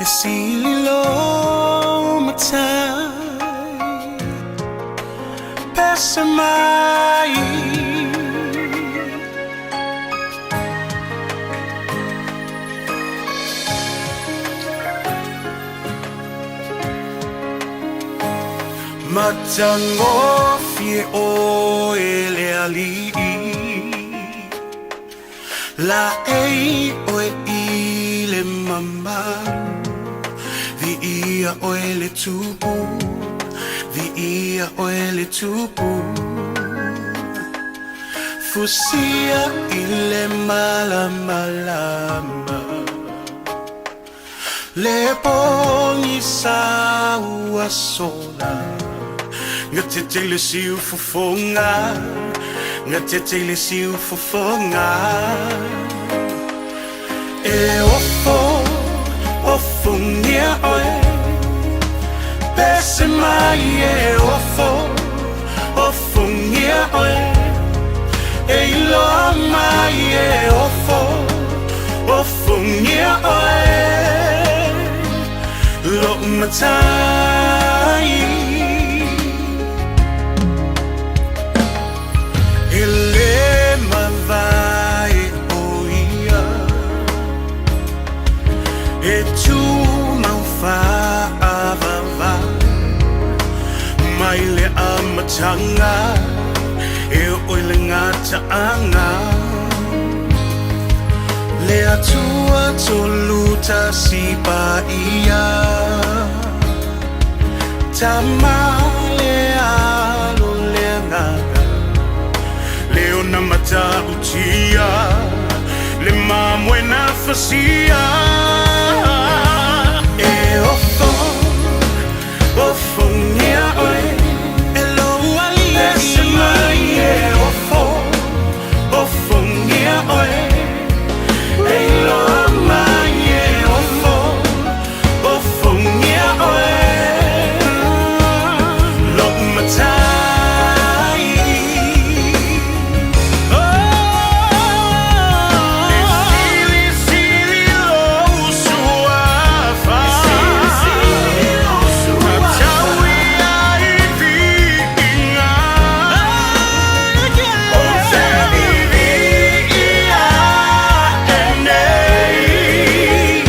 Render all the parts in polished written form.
E sili lo matai pese mai. Matagofie oe le alii, Laei oe i le mamalu, Viia oe le Tupu, Viia oe le Tupu. Fusia i le malamalama, Le pogisa ua sola, Gatete i le siufofoga, Gatete i le siufofoga. E ofo, ofogia oe, Pese mai e ofo, ofogia oe, E iloa mai e ofo, ofogia oe, Lou matai. E le mavae o ia, E tumau faavavau, Mai le amataga e oo i le gataaga. Le Atua tolu tasi paia, Tama le Alo le Agaga, Le ona matautia, Le mamoe na fasia. E ofo, ofogia oe, E lou alii, Pese mai e ofo, ofogia oe, E iloa mai e ofo, ofogia oe, Lou matai. E silisili lou suafa, Tatau ia i viiga. Ou te viviia ae nei,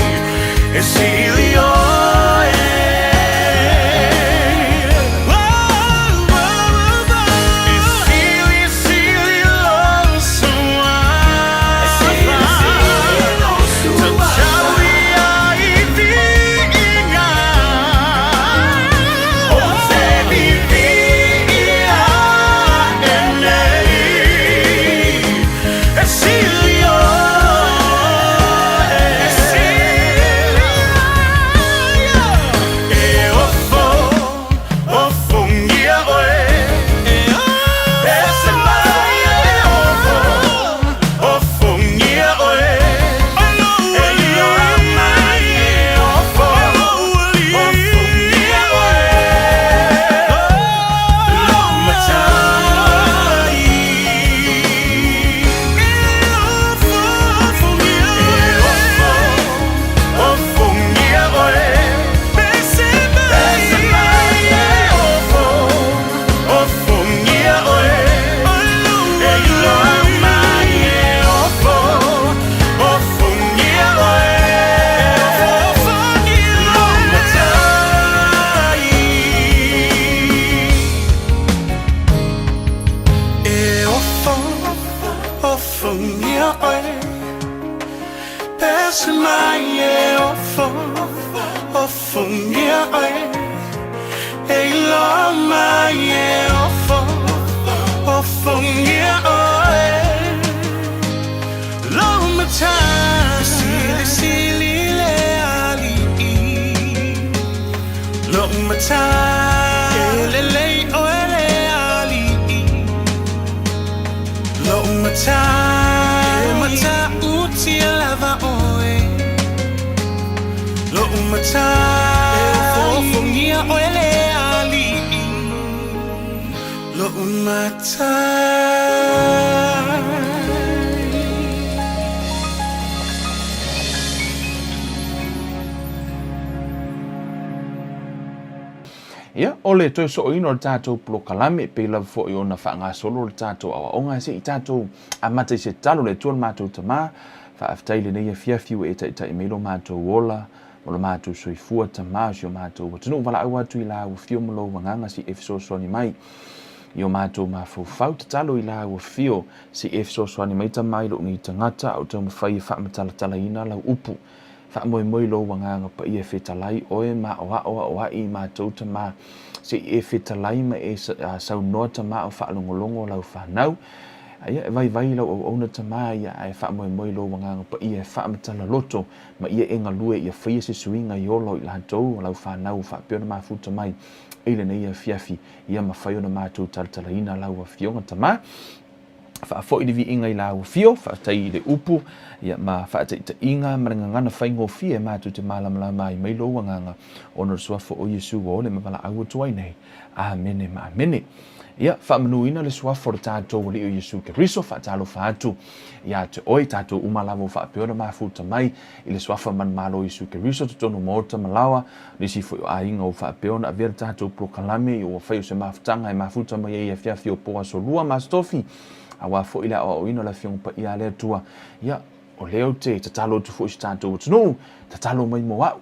E sili oe. E silisili lou suafa, Tatau ia i viiga. Ou te viviia ae nei, E sili oe. E ofo, ofogia oe, Pese mai e ofo, ofogia oe, E iloa mai e ofo, ofogia oe, Lou matai. E ofo, ofogia oe, Pese mai e ofo, ofogia oe, E iloa mai e ofo, ofogia oe, Lou matai. E ofo, ofogia oe, Pese mai e ofo, ofogia oe, E iloa mai e ofo, ofogia oe, Lou matai. Silisili le alii, Lou matai. E lelei oe le alii, Lou matai. E matautia lava oe, Lou matai. E ofoofogia oe le alii, Lou matai. Ia, o le toe sooina o le tatou polokalame, e pei lava foi ona faagasolo le tatou aoaoga, se i tatou amata i se tatalo. Le Atua le matou Tama, faafetai i lenei afiafi ua e taitai mai lo matou ola ma lo matou soifua, Tama o si o matou atunuu. Valaau atu i lau afio ma lou agaga se i e fesoasoani mai i o matou mafaufau. Tatalo i lau afio se i e fesoasoani mai, Tama, i lou nei tagata a o taumafai e faamatalatalaina lau upu. Faamoemoe i lou Agaga Paia e fetalai oe ma aoaoaoa'i i matou Tama, se i e fetalai ma e saunoa Tama o faalogologo lau fanau. Ia e vaivai i lau auauna Tama ia ae faamoemoe i lou Agaga Paia e faamatala loto ma ia e galue ia faia se suiga i ola o i latou o lau fanau faapea ona mafuta mai i lenei afiafi ia mafai ona matou talatalaina lau Afioga Tama. Faafoi le viiga i lau afio, faafetai i le upu ia ma faataitaiga ma le gagana faigofie matou te malamalama ai mai lou agaga ona o le suafa o Iesu ua ole ma valaau atu ai nei. Amene ma amene. Ia, faamanuina le suafa o le tatou Alii o Iesu Keriso, faatalofa atu ia te oe, tatou uma lava ua faapea ona mafuta mai i le suafa manumalo o Iesu Keriso totonu o maota ma laoa, nisi foi o aiga ua faapea ona avea le tatou polokalame ua fai o se mafutaga e mafuta mai ai i afiafi o po aso lua ma aso tofi, aua foi le aoaoina o le Afioga Paia a le Atua. Ia, o lea ou te tatalo atu foi i si tatou atunuu, tatalo mai mo au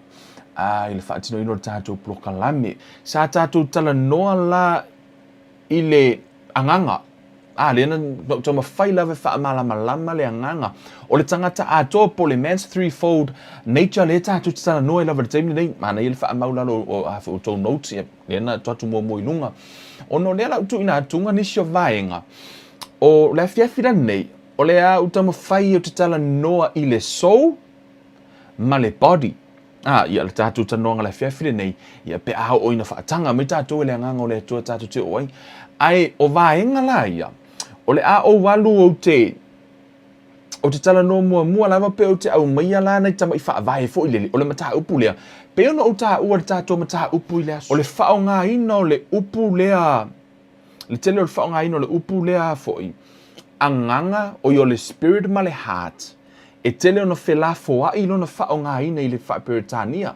a i le faatinoina o le tatou polokalame. Sa tatou talanoa la i le agaga, a lea na ou taumafai lava e faamalamalama le agaga o le tagata atoa po o le man's threefold nature lea tatou te talanoa ai lava i le taimi lenei. Manaia le faamau i lalo o a foi o tou notes, ia, lea na tuu atu muamua i luga. Ona o lea la ua tuuina atuga nisi o vaega o le afiafi lenei, o le a ou taumafai ou te talanoa i le soul ma le body. A, ia, le tatou talanoaga i le afiafi lenei, ia, pe a oo ina faataga mai tatou e le Agaga o le Atua tatou te oo ai. Ae o vaega la ia, o le a ou alu ou te, ou te talanoa muamua lava pe ou te aumaia la nai tama'i faavae foi lele, o le mataupu lea, pei ona ou taua le tatou mataupu i le aso, o le faaaogaina o le upu lea, le tele o le faaaogaina o le upu lea foi, agaga, oi o le spirit ma le heart, e tele ona felafoai lona faaaogaina i le faa-Peretania.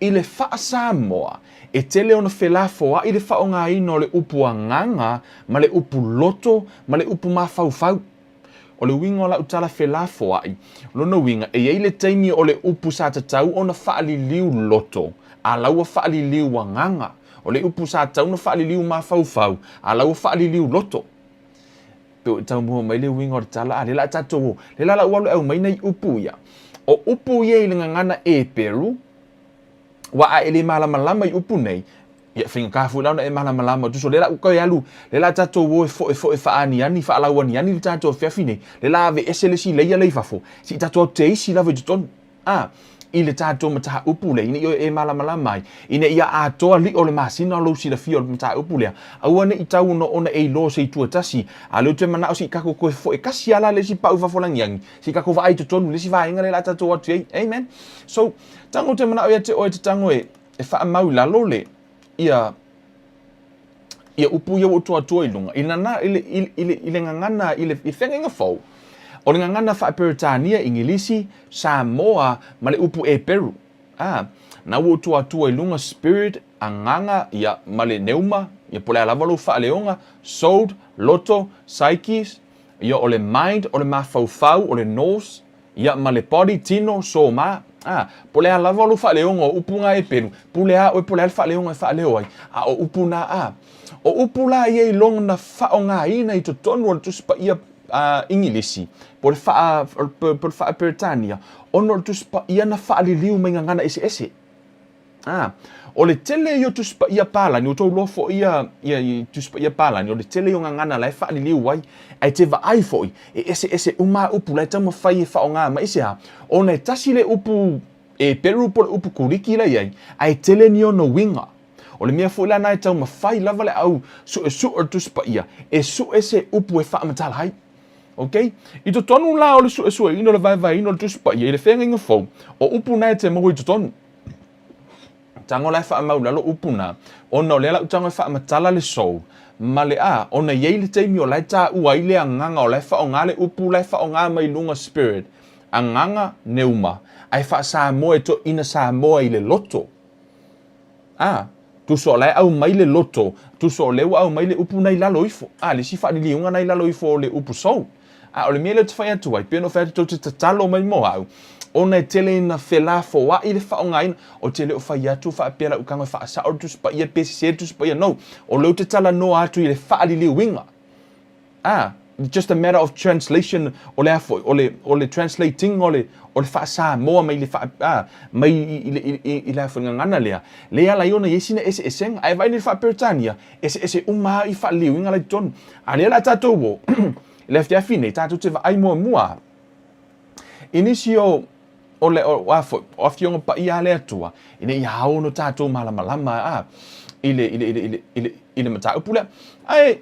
I le faa-Samoa, e tele ona felafoai le faaaogaina o le upu agaga ma le upu loto ma le upu mafaufau. O le uiga o lau tala felafoai, o lona uiga, e i ai le taimi o le upu sa tatau ona faaliliu loto, a la ua faaliliu agaga. O le upu sa tatau ona faaliliu mafaufau, a la ua faaliliu loto. Pe ua tau maua mai le uiga o le tala, a lea la tatou o, lea la ua alu e aumai nai upu ia. O upu ia i le gagana Eperu, ua a e le malamalama i upu nei, ia faigata foi la ona e malamalama tusa o lea la ua toe alu, lea la tatou o e foefoe faaaniani, faalauaniani le tatou afiafi nei, lea la aveese le isi layer lea i fafo, se i tatou teisi lava i totonu. A, i le tatou mataupu lea, ina ia e malamalama ai, ina ia atoa lio o le masina o lou silafia o le mataupu lea, aua ne i tau ona ona e iloa se itu e tasi, a o lea ou te manao se i tatou toe foe tasi lava la le isi pau i fafo agiagi, se i tatou vaai i totonu i le isi vaega lea o le a tatou o atu i ai. Amen. So, tago ou te manao ia te oe te tago e, e faamau i lalo le, ia, ia upu ia ua ou tuatua i luga, i lana, i le, i, i le, i le gagana, i le, i feagaiga fou, o le gagana faa-Peretania, Igilisi, Samoa, ma le upu Eperu. A, na ua ou tuatua i luga spirit, agaga, ia, ma le neuma, ia po o le a lava lou faaleoga, soul, loto, psyches, ia o le mind, o le mafaufau, o le nous, Ia, ma le body, tino, soma, a, po o le a lava lou faaleoga o upu na e pelu, pule a oe po o le a le faaleoga e faaleo ai, a o upu na a. O upu la ia i lona faaaogaina i totonu o le Tusi Paia a, Igilisi, po o le faa, po o le faa-Peretania, ona o le Tusi Paia na faaliliu mai gagana eseese. A, o le tele ia o Tusi Paia palani, ua tou iloa foi ia, ia, ia Tusi Paia palani, o le tele ia o gagana la e faaliliu ai, ae te vaai foi, e eseese uma lava upu la e taumafai e faaaoga mai. Aisea? Ona e tasi le upu Eperu po o le upu Kuliki la e i ai, ae tele ni ona uiga. O le mea foi la lena e taumafai lava le au suesue o le Tusi Paia e sue se upu e faamatala ai. Ok? I totonu la o le suesueina o le vaevaeina o le Tusi Paia i le Feagaiga Fou, o upu na e te maua i totonu. Tago la e faamau i lalo upu na, ona o lea la ou tago e faamatala le soul, ma le a, ona e i ai le taimi o la e taua ai le agaga o la e faaaoga le upu la e faaaoga mai luga spirit, agaga, neuma, ae faa-Samoa e toeaina Samoa i le loto. A. Tusa o la e aumai le loto, tusa o lea ua aumai le upu na i lalo ifo. A, le isi faaliliuga na i lalo ifo o le upu soul. A o le mea lea ou te fai atu ai, pei ona ou fai atu tou te tatalo mai mo au, ona e tele ina felafoai le faaaogaina, ou te le o fai atu faapea lau tago e faasao le Tusi Paia pe sese le Tusi Paia. No, o lea ou te talanoa atu i le faaliliuina. A, just a matter of translation, o le a foi, o le, o le translating o le, o le faa-Samoa mai le faa, a, mai i, i, i, i, i le a foi gagana lea, lea e ala ai ona i ai sina eseesega. Ae vaai nei i le faa-Peretania, eseese uma lava i faaliliuina la i totonu. A lea o le a tatou o, i le afiafi nei, tatou te vaai muamua i nisi o, o le, o, a foi, o Afioga Paia a le Atua, ina ia ao ona tatou malamalama, a, i le, i le, i le, i le, i le, i le mataupu lea. Ae,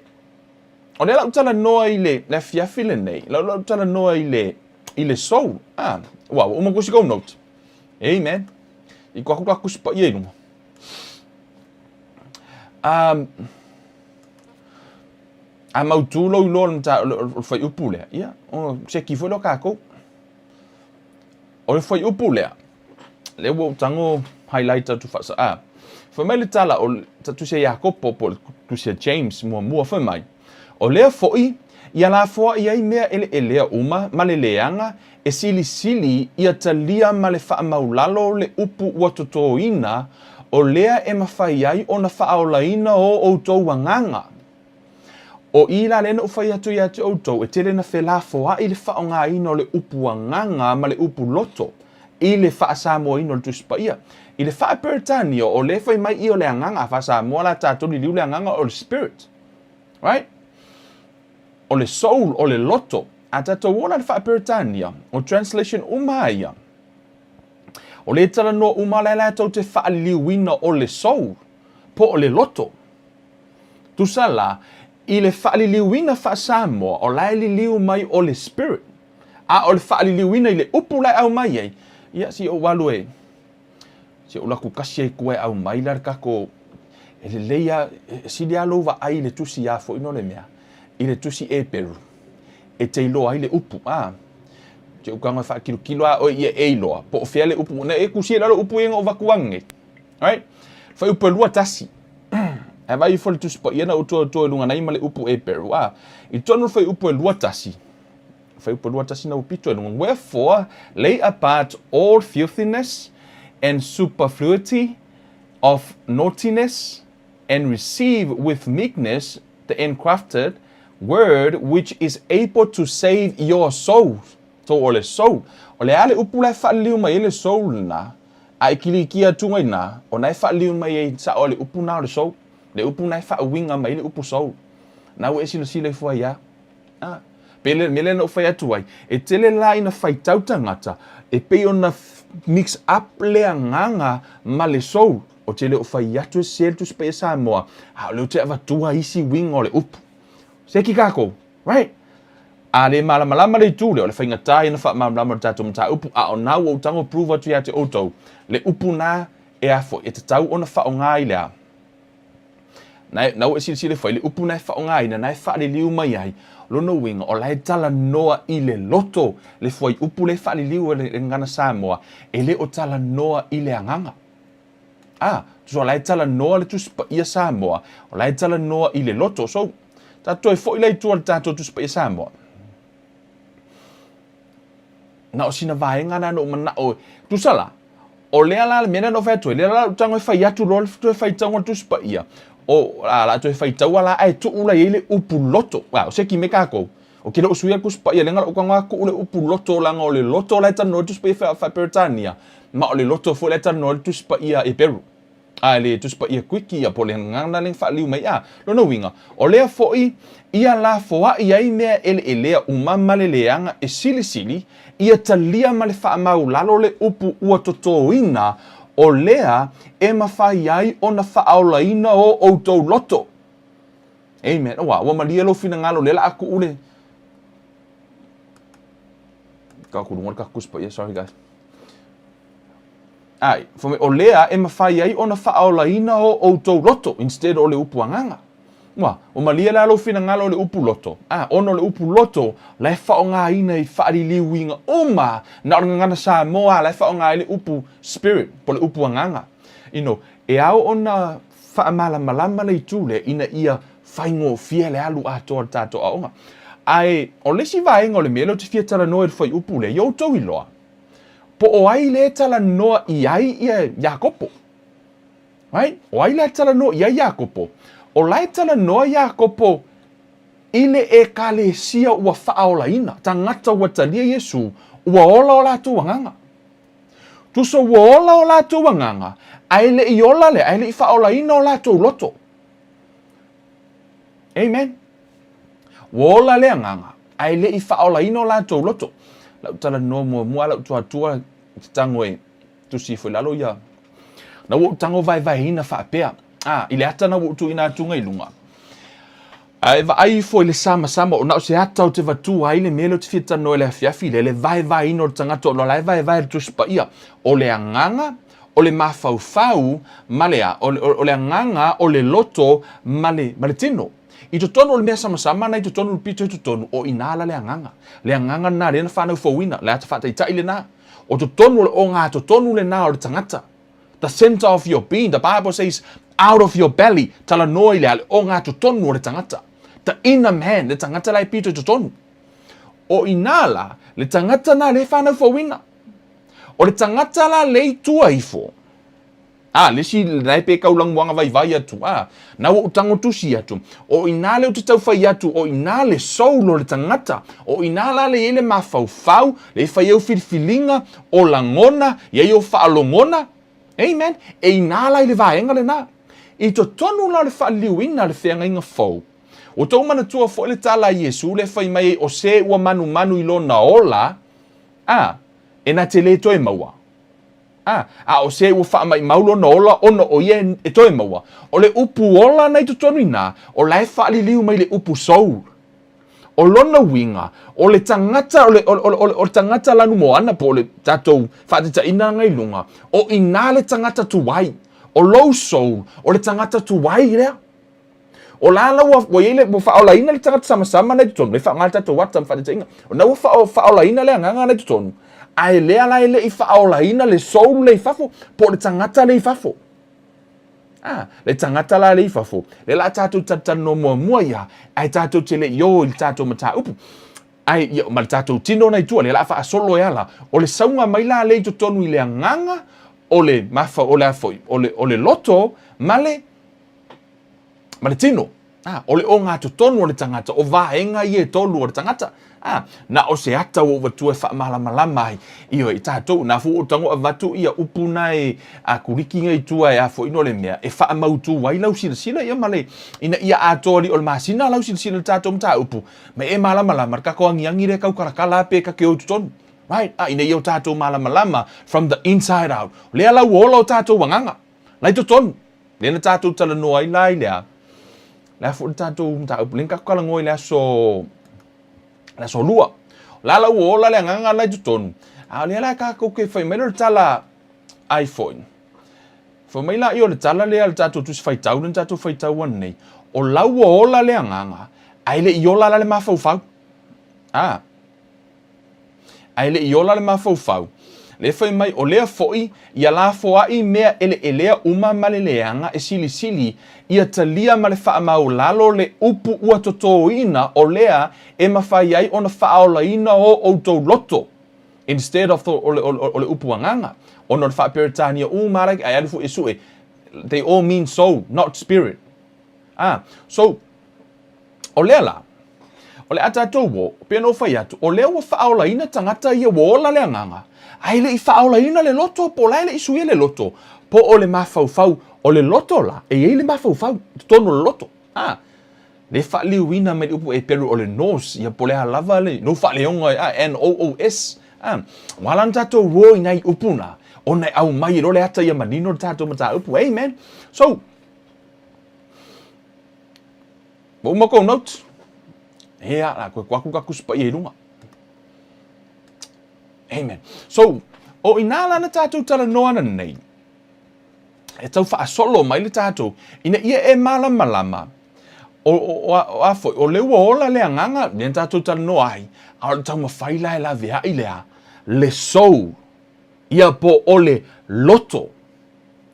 O lea la ou talanoa i le, le afiafi lenei, lau la ou talanoa i le, i le soul. Ah, ua, ua uma kusi kou note. Amen. I ko aku ka kusi paia i lunga. Um, a mautū lou iloa o le mata, o le, o le fuaiupu lea, ia, o seki foi lea o kākou. O le fuaiupu lea, lea ua ou tago highlight atu faasa, a, fai mai le tala o le tusi a Iakopo po o le tusi a James muamua, fai mai, O lea foi ia lafoai ai mea eleelea uma ma le leaga e silisili ia talia ma le faamaulalo le upu ua totoina, o lea e mafai ai ona faaolaina o outou agaga. O i la lea na ou fai atu ia te outou, e tele na felafoai le faaaogaina o le upu agaga ma le upu loto i le faa-Samoaina o le Tusi Paia. I le faa-Peretania, o lea e fai mai i o le agaga, a faa-Samoa la tatou liliu le agaga o le spirit. Right? O le soul, o le loto. A tatou o la i le faa-Peretania, o translation uma lava ia, o lea e talanoa uma la latou te faaliliuina o le soul, po o le loto. Tusa la, i le faaliliuina faa-Samoa, o la e liliu mai o le spirit, a o le faaliliuina i le upu la e aumai ai, ia, se i ou alu e, se i ou alu atu kasi ai i tua e aumai la le tatou, e lelei lava, e sili lava lou vaai i le tusi a foi no le mea, i le tusi Eperu, e te iloa ai le upu, a. Te ou tago e faakilokilo lava oe ia e iloa, po o fea le upu, na e kusi ai lalo upu ia na ou avatu ane nei. Right? Fuaiupu e 21. Ae vaai ifo le Tusi Paia na ou toe luga nei ma le upu Eperu. A, i totonu o le fuaiupu e 21, fuaiupu e 21 na ua pito i luga. Wherefore, lay apart all filthiness and superfluity of naughtiness, and receive with meekness the engrafted word which is able to save your souls. So o le soul, o le a le upu la e faaliliu mai ai le soul lena, A i kilikia atu ai na, o na e faaliliu mai ai sao le upu na o le soul, le upu na e faauiga mai ai le upu soul. Na ua e silasila ifo ai a. A. Pei le mea lea na ou fai atu ai, e tele la ina faitau tagata, e pei ona mix up le agaga ma le soul. Ou te le o fai atu e sese le Tusi Paia Samoa, a o lea ou te avatua isi uiga o le upu. Seki kākou. Right? A le malamalama le itu lea, o le faigata ia ona faamalamalama o le tatou mataupu, a o na ua ou tago prove atu ia te outou, le upu na e a foi, e tatau ona faaaoga i le a? Na, na ua e silasila ifo ai, le upu na e faaaogaina, na e faaliliu mai ai, lona uiga, o la e talanoa i le loto, le fuaiupu lea e faaliliu e le gagana Samoa, e le o talanoa i le agaga. A, tusa o la e talanoa le Tusi Paia Samoa, o la e talanoa i le loto. So, tatou toe foi la i tua i le tatou Tusi Paia Samoa. Na o sina vaega na na ou manao, tusa la, o lea la le mea lea na ou fai atu ai, lea la ou tago e fai atu loa le toe faitauga o le Tusi Paia, o, a, la toe faitaua la ae tuu la i ai le upu loto. A, o se ki me kākou. O ke le o suia le Tusi Paia, lea na ou tago a tuu le upu loto leaga o le loto la e talanoa ai le Tusi Paia faa-Peretania, ma o le loto foi la e talanoa ai le Tusi Paia Eperu. A le Tusi Paia Kuiki ia po o le gagana lea na faaliu mai a. Lona uiga, o lea foi ia lafoai ai mea eleelea uma ma le leaga e silisili, ia talia ma le faamaulalo le upu ua totoina, o lea e mafai ai ona faaolaina o outou loto. Amen. Ua, ua malie lou finagalo lea la a tuu le... Ka ku lunga le ka Tusi Paia, sorry guys. Ai, fai mai, o lea e mafai ai ona faaolaina o outou loto, instead o le upu agaga. Ua, ua malie la lou finagalo i le upu loto. A, ona o le upu loto, la e faaaogaina i faaliliuiga uma, na o le gagana Samoa la e faaaoga ai le upu spirit, po o le upu agaga. You know, e ao ona faamalamalama le itu lea ina ia faigofie le alu atoa o le tatou aoga. Ae o le isi vaega o le mea lea ou te fia talanoa i le fuaiupu lea, ia outou iloa, po o ai lea e talanoa i ai ia Iakopo. Right? O ai lea e talanoa i ai Iakopo? O la e talanoa Iakopo i le ekalesia ua faaolaina, tagata ua talia Iesu, ua ola o latou agaga. Tusa ua ola o latou agaga, ae le i ola lea, ae le i faaolaina o latou loto. Amen. Ua ola le agaga, ae le i faaolaina o latou loto. Lau talanoa muamua lau tuatua te tago e tusi ifo i lalo ia. Na ua ou tago vaevaeina faapea, a, i le ata na ua ou tuuina atu i luga. A e vaai ifo i le samasama, o na o se ata o te vatua ai le mea lea ou te fia talanoa i le afiafi lea, le vaevaeina o le tagata, o la e vaevae le Tusi Paia. O le agaga, o le mafaufau, ma le a? O le, o le agaga, o le loto, ma le, ma le tino. I totonu o le mea samasama na i totonu o le pito i totonu, o i ina la le agaga. Le agaga lena lea na whanau fouina, le ata whaataitai lena. O totonu o le ogatotonu lena o le tagata. The center of your being, the Bible says, out of your belly, talanoa i le a le ogatotonu o le tagata. The inner man, le tagata la e pito i totonu. O ina la, le tagata na le whanau fouina. O le tagata la le i tua ifo, A, le isi la e pe kaulamuaga vaivai atu, a, na ua ou tago tusi atu, o i ina lea ou te tau fai atu, o i ina le soul o le tagata, o i ina la le i ai le mafaufau, le i fai ai ou filifiliga, o lagona, i ai ou faalogona. Amen. E i ina la i le vaega lena. I totonu la o le faaliliuina o le feagaiga fou, ua tou manatua foi le tala a Iesu lea e fai mai ai, o se ua manumanu i lona ola, a, e na te le toe maua. A, a o se ua faamaimau lona ola ona o ia e toe maua. O le upu ola na i totonu i ina, o la e faaliliu mai le upu soul. O lona uiga, o le tagata, o le, o le, o le, o le tagata lanumoana po o le tatou faataitaiga i luga, o i ina le tagata tuai. O lou soul, o le tagata tuai lea. O la la ua, ua i ai le, ua faaolaina le tagata samasama na i totonu, e faaaoga le tatou ata ma faataitaiga. O na ua faa, faaolaina le agaga na i totonu, ae lea la e le i faaolaina le soul le i fafo, po o le tagata le i fafo. Ah, le tagata la le i fafo, lea la tatou talatalanoa muamua ia, ae tatou te le i o i le tatou mataupu. Ae ia, ma le tatou tino na i tua, lea la faasolo e ala. O le sauga mai la le i totonu i le agaga, o le mafa, o le a foi, o le, o le loto, ma le, ma le tino. Ah, o le ogatotonu o le tagata, o vaega ia e tolu o le tagata. Ah, na o se ata ua ou avatua e faamalamalama ai. Ioe, i tatou, na fu o tago avatu ia upu na e a kuliki ngai tua e a foi no le mea, e faamautu ai lau silasila ia ma le, ina ia atoa li o le masina lau silasila i le tatou mataupu, ma e malamalama le kako angiangi lea kau kalakala pe ka ke o i totonu. Right? Ah, ina ia o tatou malamalama from the inside out. Lea la ua ola o tatou agaga. La i totonu. Lea na tatou talanoa ai la i le a? Le a foi le tatou mataupu, lea na tatou talanoa i le aso, le aso lua. O la la ua ola le agaga la i totonu, a o lea la tatou te fai mai lea o le tala ai foi. Fai mai la i o le tala lea le tatou tusi faitau lea na tatou faitau anei, o la ua ola le agaga, ae le i ola la le mafaufau. A. Ae le i ola le mafaufau, le fai mai o lea foi ia lafoai mea eleelea uma ma le leaga e silisili ia talia ma le faamaulalo le upu ua totoina o lea e mafai ai ona faaolaina o outou loto instead of the, o le, o le, o le upu agaga ona o le faa-Peretania uma like ae alu foi e sue they all mean soul not spirit. Ah, so O lea la, o le a tatou o, pei ona ou fai atu, o lea ua faaolaina tagata ia ua ola le agaga, ae le i faaolaina le loto, po o la e le i suia le loto, po o le mafaufau. O le loto la, e i ai le mafaufau i totonu o le loto. A, le faaliliuina mai le upu Eperu o le nous, ia po o le a lava le nou faaleoga, a, N-O-O-S. A, ua ala ona tatou o i nai upu na, ona e aumai ai loa le ata ia manino le tatou mataupu. Amen. So, Ua uma kou notes? Ea, la koe kuaku ka kusi paia i lunga. Amen. So, o inā la na tātou talanoa ana nei, e tau whaasolo mai le tātou, ina ia e malamalama, o, o, o, o a foi, o le ua ola le agaga, lea na tātou talanoa ai, a o le taumawhai la e laveai lea, le soul, ia po o le loto.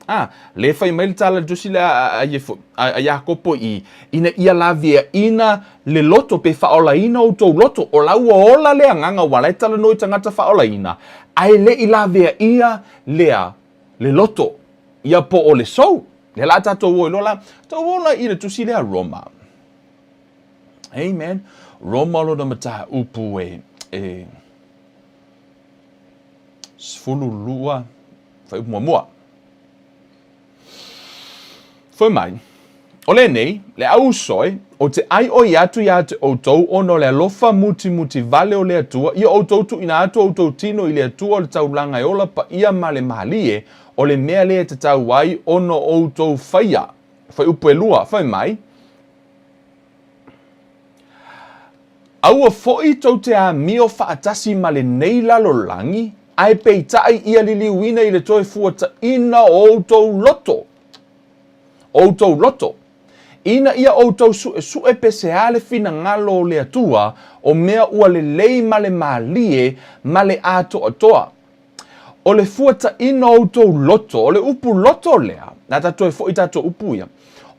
A, le fai mai le tala i le tusi lea a, a, a, a Iakopo i, ina ia laveaina le loto pe faaolaina outou loto, o la ua ola le agaga aua la e talanoa i tagata faaolaina, ae le i laveaia lea le loto, ia po o le soul. Lea la a tatou o ai loa la, tou o la i le tusi lea Roma. Amen. Roma lona mataupu e, e 12 fuaiupu muamua. Fai mai, o lenei, le au uso e, ou te ʻaiʻoi atu iā te ʻoutou ona o le alofa mutimuti wale o le Atua, ia ʻoutou tuuina atu outou tino i le Atua o le taulaga e ola paia ma le mālie, o le mea lea e tatau ai ona outou faia. Fuaiupu ʻelua, fai mai, Aua foi tou te amio faatasi ma lenei lalolagi, ae peitai ia liliuina i le toe fuataina o outou loto, outou loto, ina ia outou suesue pe se a le finagalo o le Atua, o mea ua lelei ma le malie ma le atoatoa. O le fuataina o outou loto, o le upu loto lea, na ta toe foi tatou upu ia,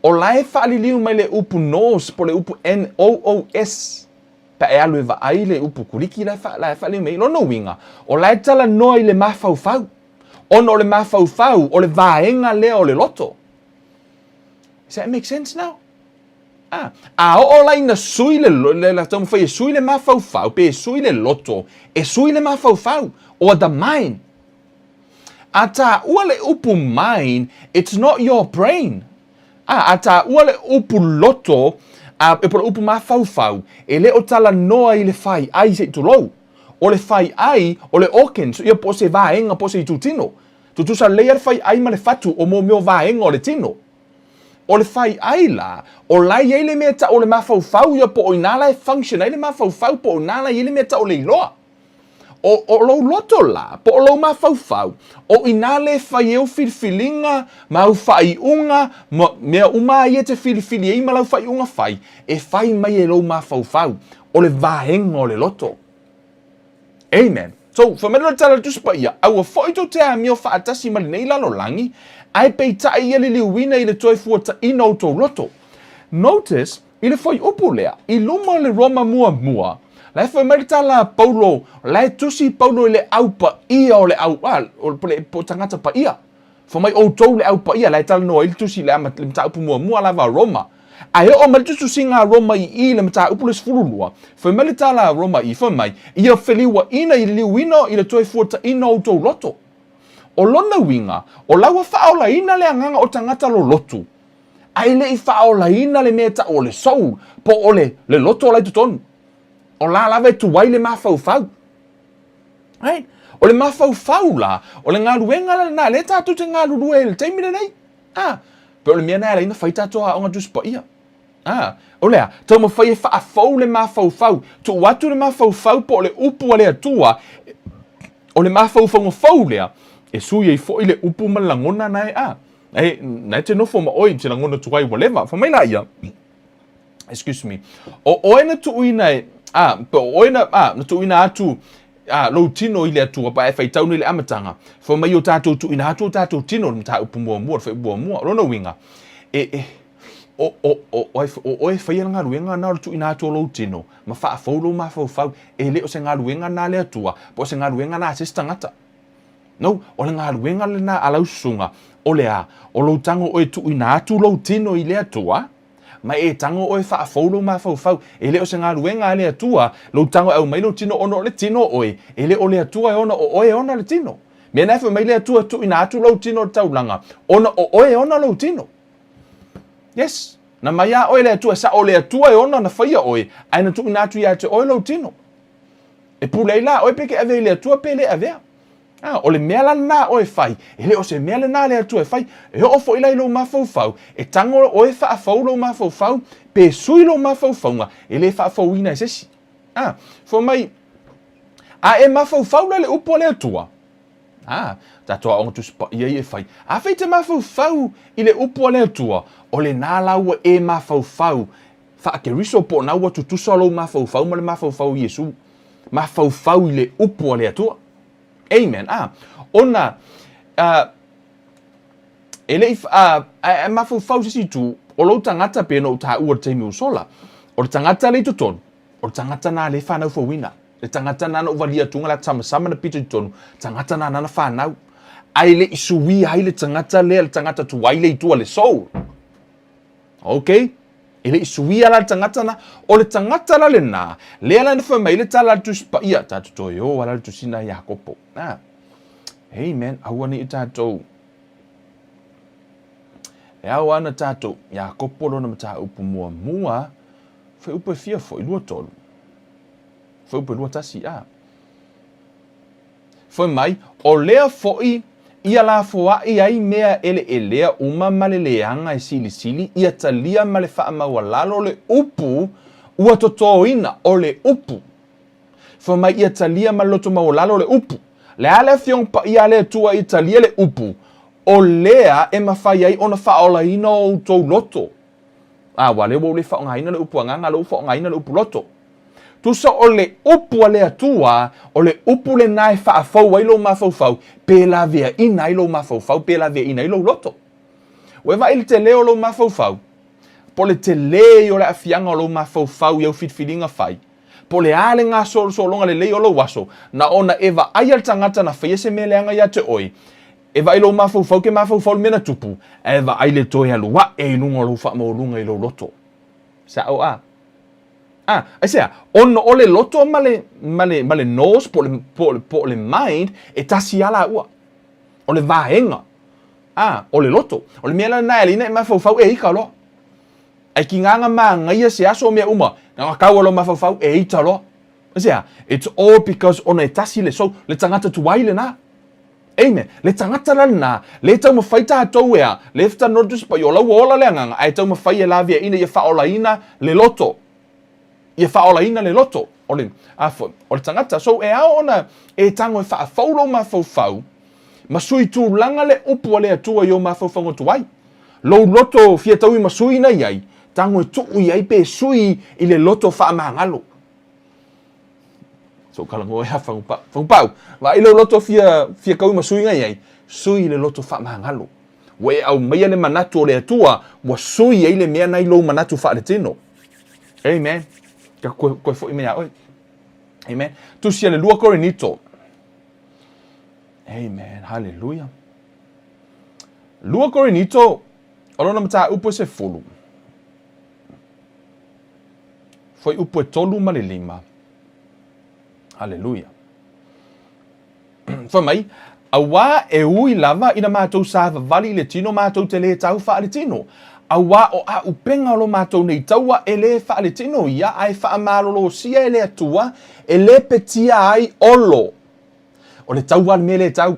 o la e faaliliu mai le upu nous po o le upu N-O-O-S, pe a e alu e vaai le upu Kuliki la e, fa, la e faaliliu mai. Lona uiga, o la e talanoa i le mafaufau, ona o le mafaufau, o le vaega lea o le loto. Does that make sense now? A, a oo la ina sui le, le, le taumafai e sui le mafaufau, pe e sui le loto, e sui le mafaufau, or the mind. A taua le upu mind, it's not your brain. A, a taua le upu loto, a, e po le upu mafaufau, e le o talanoa i le fai ai se i tulou. O le fai ai, o le organs, ia po o se vaega, po o se itutino. Tutusa lelei lava le fai ai ma le fatu o mea o vaega o le tino. O le fai ai la, o la e i ai le mea e tau o le mafaufau ia po o ina la e function ai le mafaufau po o ina la e i ai le mea e tau o le iloa. O, o lou loto la, po o lou mafaufau, o ina le fai ai au filifiliga ma au faaiuga ma mea uma ia e te filifili ai ma lau faaiuga fai, e fai mai e lou mafaufau, o le vaega o le loto. Amen. So, fai mai le tala le Tusi Paia, a ua foi tou te amio faatasi ma lenei lalolagi, ae peitai ia liliuina i le toe fuataina o tou loto. Notice, i le fuaiupu lea, i luma o le Roma muamua, la e fai mai le tala a Paulo, la e tusi Paulo i le au paia o le au, a, o le, po o tagata paia. Fai mai outou le au paia, la e talanoa ai le tusi i le le mataupu muamua lava a Roma. Ae oo mai le tusitusiga a Roma i i le mataupu le 12, fai mai le tala a Roma i, fai mai, Ia feliuaina i le liuina i le toe fuataina o outou loto. O lona uiga, o la ua faaolaina le agaga o tagata lolotu, ae le i faaolaina le mea e tau o le soul, po o le, le loto la i totonu. O la lava e tuai le mafaufau. Right? O le mafaufau la, o le galuega la lena, lea tatou te galulue ai i le taimi lenei. Ah, pe o le mea na e ala ai ona fai tatou aoga Tusi Paia. Ah, o le a? Taumafai e faafou le mafaufau, tuu atu le mafaufau po o le upu a le Atua, o le mafaufauga fou lea, e sui ai foi le upu ma le lagona na e, ah, e, na e te nofo ma oe i te lagona tuai ua leva. Fai mai laia, excuse me, o oe na tuuina e, a, pe o oe na, a, na tuuina atu a, lou tino i le Atua, pa e faitau nei le amataga, fai mai o tatou tuuina atu o tatou tino, le mataupu muamua, le fuaiupu muamua. O lona uiga, e, e, o, o, o, o, o oe e faia le galuega na o le tuuina atu o lou tino, ma faafou lou mafaufau, e le o se galuega na a le Atua, po o se galuega na a se isi tagata. No, o le galuega lena a lau susuga, o le a? O lou tago oe tuuina atu lou tino i le Atua, Ma e tago oe faafou lou mafaufau, e le o se galuega a le Atua lou tago e aumai lou tino ona o le tino oe, e le o le Atua e ona o oe e ona le tino. Mea na e fai mai le Atua e tuuina atu lou tino i le taulaga, ona o oe e ona lou tino. Yes, na mai a oe le Atua, e sao o le Atua e ona na faia oe, ae na tuuina atu ia te oe lou tino. E pule ai la oe pe ke avea i le Atua pe le avea. A, o le mea la lena a oe e fai, e le o se mea lena a le Atua e fai. E oo foi la i lou mafaufau, e tago oe faafou lou mafaufau, pe sui lou mafaufauga, e le faafouina e se isi. A, fai mai, a e mafaufau la i le upu a le Atua, a, tatou aoga Tusi Paia ia e fai, afai e te mafaufau i le upu a le Atua, o lena la ua e mafaufau faa-Keriso po o na ua tutusa lou mafaufau ma le mafaufau o Iesu. Mafaufau i le upu a le Atua. Amen. Ah, ona, uh, E le i, a, a, a mafaufau se isi itu, o lou tagata pei ona ou taua i le taimi ua sola, o le tagata lea i totonu, o le tagata lena lea e fanau fouina. Le tagata lena na ou valia atuga le ata samasama na pito i totonu, tagata lena nana fanau. Ae le i suia ai le tagata lea, le tagata tuai lea i tua, le soul. Ok? E le i suia la le tagata na. O le tagata la lena, lea la na fai mai le tala a le Tusi Paia, tatou toe o ala le tusina a Iakopo. Ah. Amen. Aua ne i tatou E ao ana tatou, Iakopo lona mataupu muamua, fuaiupu e fia foi, 23. Fuaiupu e 21, a. Fai mai, o lea foi ia lafoaʻi ai mea eleelea uma ma le leaga e silisili, ia talia ma le faamaualalo le upu ua totoina, o le upu. Fai mai ia talia ma le loto maualalo le upu. Le a le Afioga Paia a le Atua ia talia le upu, o lea e mafai ai ona faaolaina o outou loto. A, aua lea ua ou le faaaogaina le upu agaga, lea ua faaaogaina le upu loto. Tusa o le upu a le Atua, o le upu lena e faafou ai lou mafaufau, pe laveaina ai lou mafaufau, pe laveaina ai lou loto. Ua e vaai i le tele o lou mafaufau, po o le tele o le aafiaga o lou mafaufau i au filifiliga fai, Po o le a le gasolosologa lelei o lou aso, na ona e vaaia le tagata na faia se mea leaga ia te oe, e vaai lou mafaufau ke mafaufau le mea na tupu, ae vaai le toe alu ae i luga o lou faamaualuga i lou loto. Sao a? A, aisea? Ona o le loto ma le, ma le, ma le nose po o le, po o le, po o le mind, e tasi lava laua. O le vaega, a, o le loto. O le mea la lena e ala ai ona e mafaufau e ika loa. Ae kigāga māgaia se aso o mea uma, na ona tau aloa mafaufau e ita loa. Aisea? It's all because ona e tasi le soul, le tagata tuai lena. Amen. Le tagata la lena, le taumafai tatou e a, le talanoa le Tusi Paia, o la ua ola le agaga, ae taumafai e laveaina ia faaolaina le loto. Ia faaolaina le loto o le, a foi, o le tagata. So e ao ona e tago e faafou lou mafaufau, ma sui tulaga le upu a le Atua i ou mafaufauga tuai. Lou loto fia taui ma sui na i ai, tago e tuu i ai pe sui i le loto faamagalo. So kalagoa ia Fagupau. Fagupau, vaai lou loto fia, fia taui ma sui na i ai, sui i le loto faamagalo. Ua e aumaia le manatu o le Atua, ua sui ai le mea na i lou manatu faaletino. Amen. Ka koe, koe foi mai ia oe. Amen. Tusi a le 2 Korinito. Amen. Hallelujah. 2 Korinito, o lona mataupu e 10. Fuaiupu e 3 ma le 5. Hallelujah. Fai mai, auā e ui lava ina matou savavali i le tino matou te lē tau faaletino, auā o āupega o lo matou nei taua e lē faaletino ia ae faamalolosia e le Atua e lepetia ai olo. O le taua le mea lē tau,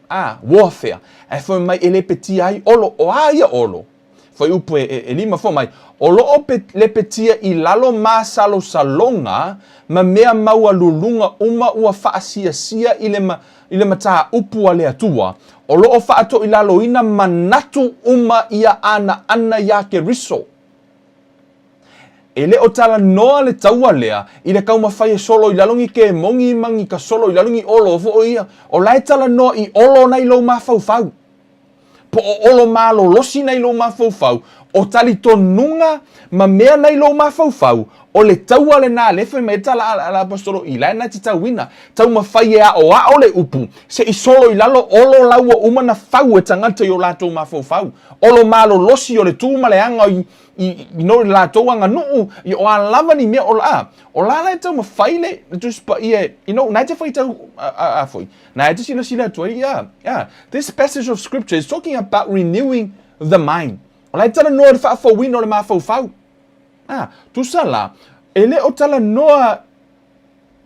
a, warfare, ae fai mai e lepetia ai olo. O a ia olo? Fuaiupu e, e, e lima fai mai, o lo o pe, lepetia i lalo masalosaloga ma mea maualuluga uma ua faasiasia i le, ma, i le mataupu a le Atua, o lo o faatoilaloina manatu uma ia anaana iā Keriso. E le o talanoa le taua lea i le taumafai e solo i lalo ni kemogi ma ni kasolo i lalo ni olo foi ia. O la e talanoa i olo nai lou mafaufau. Po o olo malolosi nai lou mafaufau, o talitonuga ma mea nai lou mafaufau, o le taua lena lea fai mai ai tala a le Aposetolo i la e na te tauina. Taumafai e aoao le upu, se i solo i lalo olo la ua uma na fau e tagata i o latou mafaufau. Olo malolosi o le tu ma le aga i i, i no le latou aganuu, i o a lava ni mea o la, o la la e taumafai le, le Tusi Paia e, you know, na e te faitau, a, a, a foi, na e te silasila atu ai, yeah, yeah, this passage of scripture is talking about renewing the mind. O la e talanoa i le faafouina o le mafaufau. Ah, tusa la, e le o talanoa,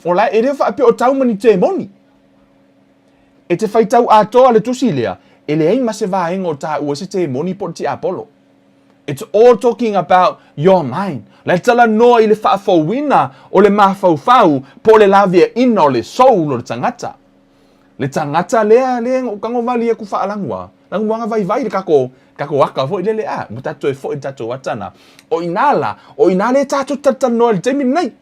o la, e le o faapea o tau ma ni temoni. E te faitau atoa le tusi lea, e leai ma se vaega o taua se temoni po o le tiapolo. It's all talking about your mind. La e talanoa i le faafouina o le mafaufau po o le laveaina o le soul o le tagata. Le tagata lea, lea o tago vali aku faalagua. Laguaga vaivai le kako, kako aka foi lele a. Mo tatou e foi le tatou ata na. O ina la, o ina le tatou talatalanoa i le taimi lenei.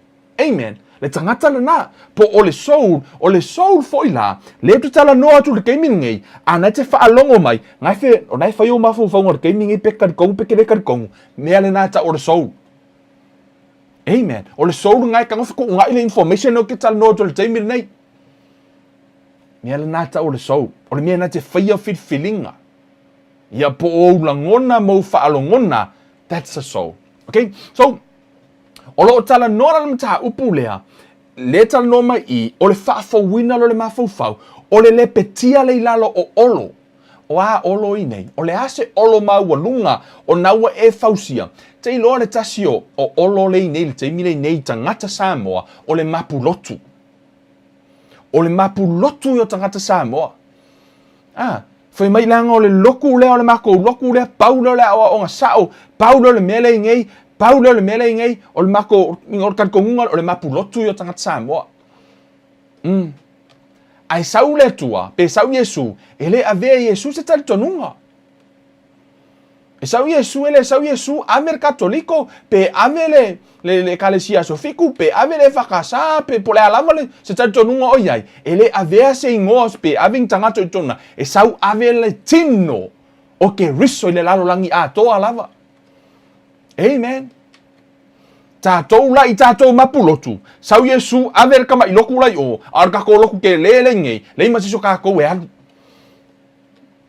Amen. Le tagata lena, po o le soul, o le soul foi la, lea ou te talanoa atu i le taimi lenei, a na e te faalogo mai, na e fe, o na e fai ou mafaufauga i le taimi lenei pe talitonu pe te le talitonu, mea lena e tau o le soul. Amen. O le soul lena e tago fetuunai le information lea ou te talanoa atu i le taimi lenei. Mea lena e tau o le soul. O le mea na te faia filifiliga. Ia po o ou lagona ma ou faalogona, that's the soul. Okay? So, O lo o talanoa la le mataupu lea, lea e talanoa mai i, o le faafouina lea o le mafaufau, o le lepetia lea i lalo o Olo. O a Olo i nei? O le a se Olo maualuga o na ua e fausia? Te iloa le tasi o, o Olo lea i nei, le taimi lea i nei, tagata Samoa, o le mapulotu. O le mapulotu ia o tagata Samoa. A, fai mai leaga o le loku lea o le makou loku lea, pau lea o le aoaoga sao, pau lea o le mea lea i nei, pau lea o le mea lea i nei, o le makou, o le talitonuga o le mapulotu ia o tagata Samoa. Mm. Ae sau le Atua, pe sau Iesu, e le avea e Iesu se talitonuga. E sau Iesu, e le sau Iesu, ave le Katoliko, pe ave le, le, le Ekalesia Aso Fiku, pe ave le EFKS, pe po o le a lava le, se talitonuga o i ai, e le avea se igoa, pe ave ni tagata i totonu, e sau ave le tino o Keriso i le lalolagi atoa lava. Amen. Tatou la i tatou mapulotu, sau Iesu, ave le tamaʻi loku la i o, a o le tatou loku tele le i nei, leai ma se isi o tatou e alu.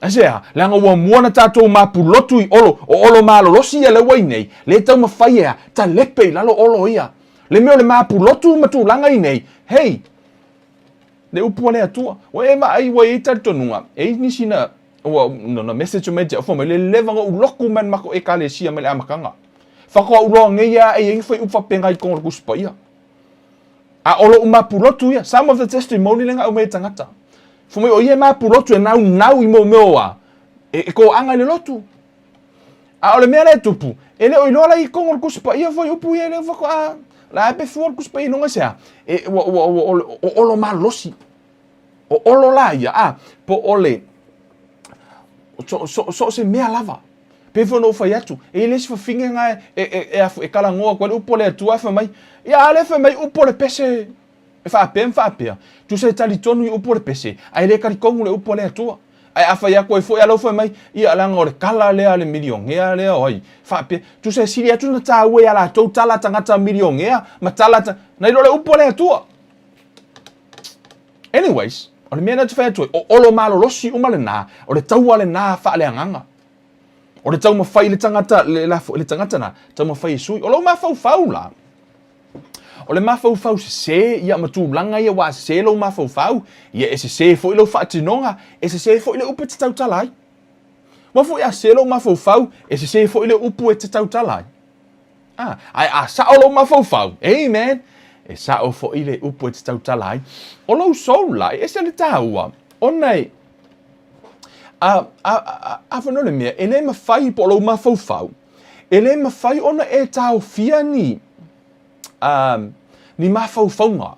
Aisea? Leaga ua mua na tatou mapulotu i Olo, o Olo malolosi ia lea ua i nei, le taumafai e a, talepe i lalo Olo ia. Le mea o le mapulotu ma tulaga i nei, hei, le upu a le Atua, ua e vaai ua i ai talitonuga, e i ai nisi na, ua, na message mai ia te au, fai mai, le leva na ou lotu mai le matou Ekalesia mai le amataga. Faatoa ou loa nei lava e i ai ni fuaiupu faapena i totonu o le Tusi Paia. A o lou mapulotu ia, some of the testimony lea na aumai e tagata. Fai mai o ia e mapulotu e naunau i mea o a, e, e toaga i le lotu. A o le mea lea e tupu, e le o iloa la i totonu o le Tusi Paia fuaiupu ia lea faatoa, la e pe fua le Tusi Paia i luga i se a, e, ua, ua, ua, o, o olo malosi. O olo la ia, a, po o le, so, so, so o se mea lava. Pei foi ona ou fai atu, e i ai le isi fafine na e, e, e, e, e talanoa atu ai le upu a le Atua e fai mai, ia a lea fai mai upu o le pese e faapea ma faapea. Tusa e talitonu i upu o le pese, ae le talitonu le upu a le Atua. Ae a fai atu ai foi a lau fai mai, ia leaga o le tala lea a le milionea lea o ai, faapea. Tusa e sili atu ona taua ia latou tala a tagata milionea ma tala a nai lo le upu a le Atua. Anyways, o le mea lea ou te fai atu ai, o olo malolosi uma lena, o le taua lena faaleagaga. O le taumafai le tagata, le, la, le tagata na, taumafai e sui. O lou mafaufau la, o le mafaufau sese, ia ma tulaga ia ua sese lou mafaufau, ia e sese foi lou faatinoga, e sese foi le upu e te tautala ai. Aua foi a sese lou mafaufau, e sese foi le upu e te tautala ai. Ah, ae a sao lou mafaufau, amen, e sao foi le upu e te tautala ai. O lou soul la, e ese le taua, ona e, a, a, a, a foi no le mea, e le mawhai po o lou mafaufau, e le mawhai ona e taofia ni, um, ni mafaufauga.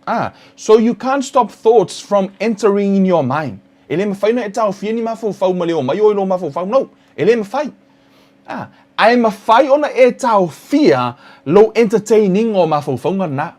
Ah, so you can't stop thoughts from entering in your mind. E le mawhai ona e taofia ni mafaufau ma le o mai o i lou mafaufau. No, e le mawhai. Ah, ae mawhai ona e taofia lou entertaining o mafaufauga na.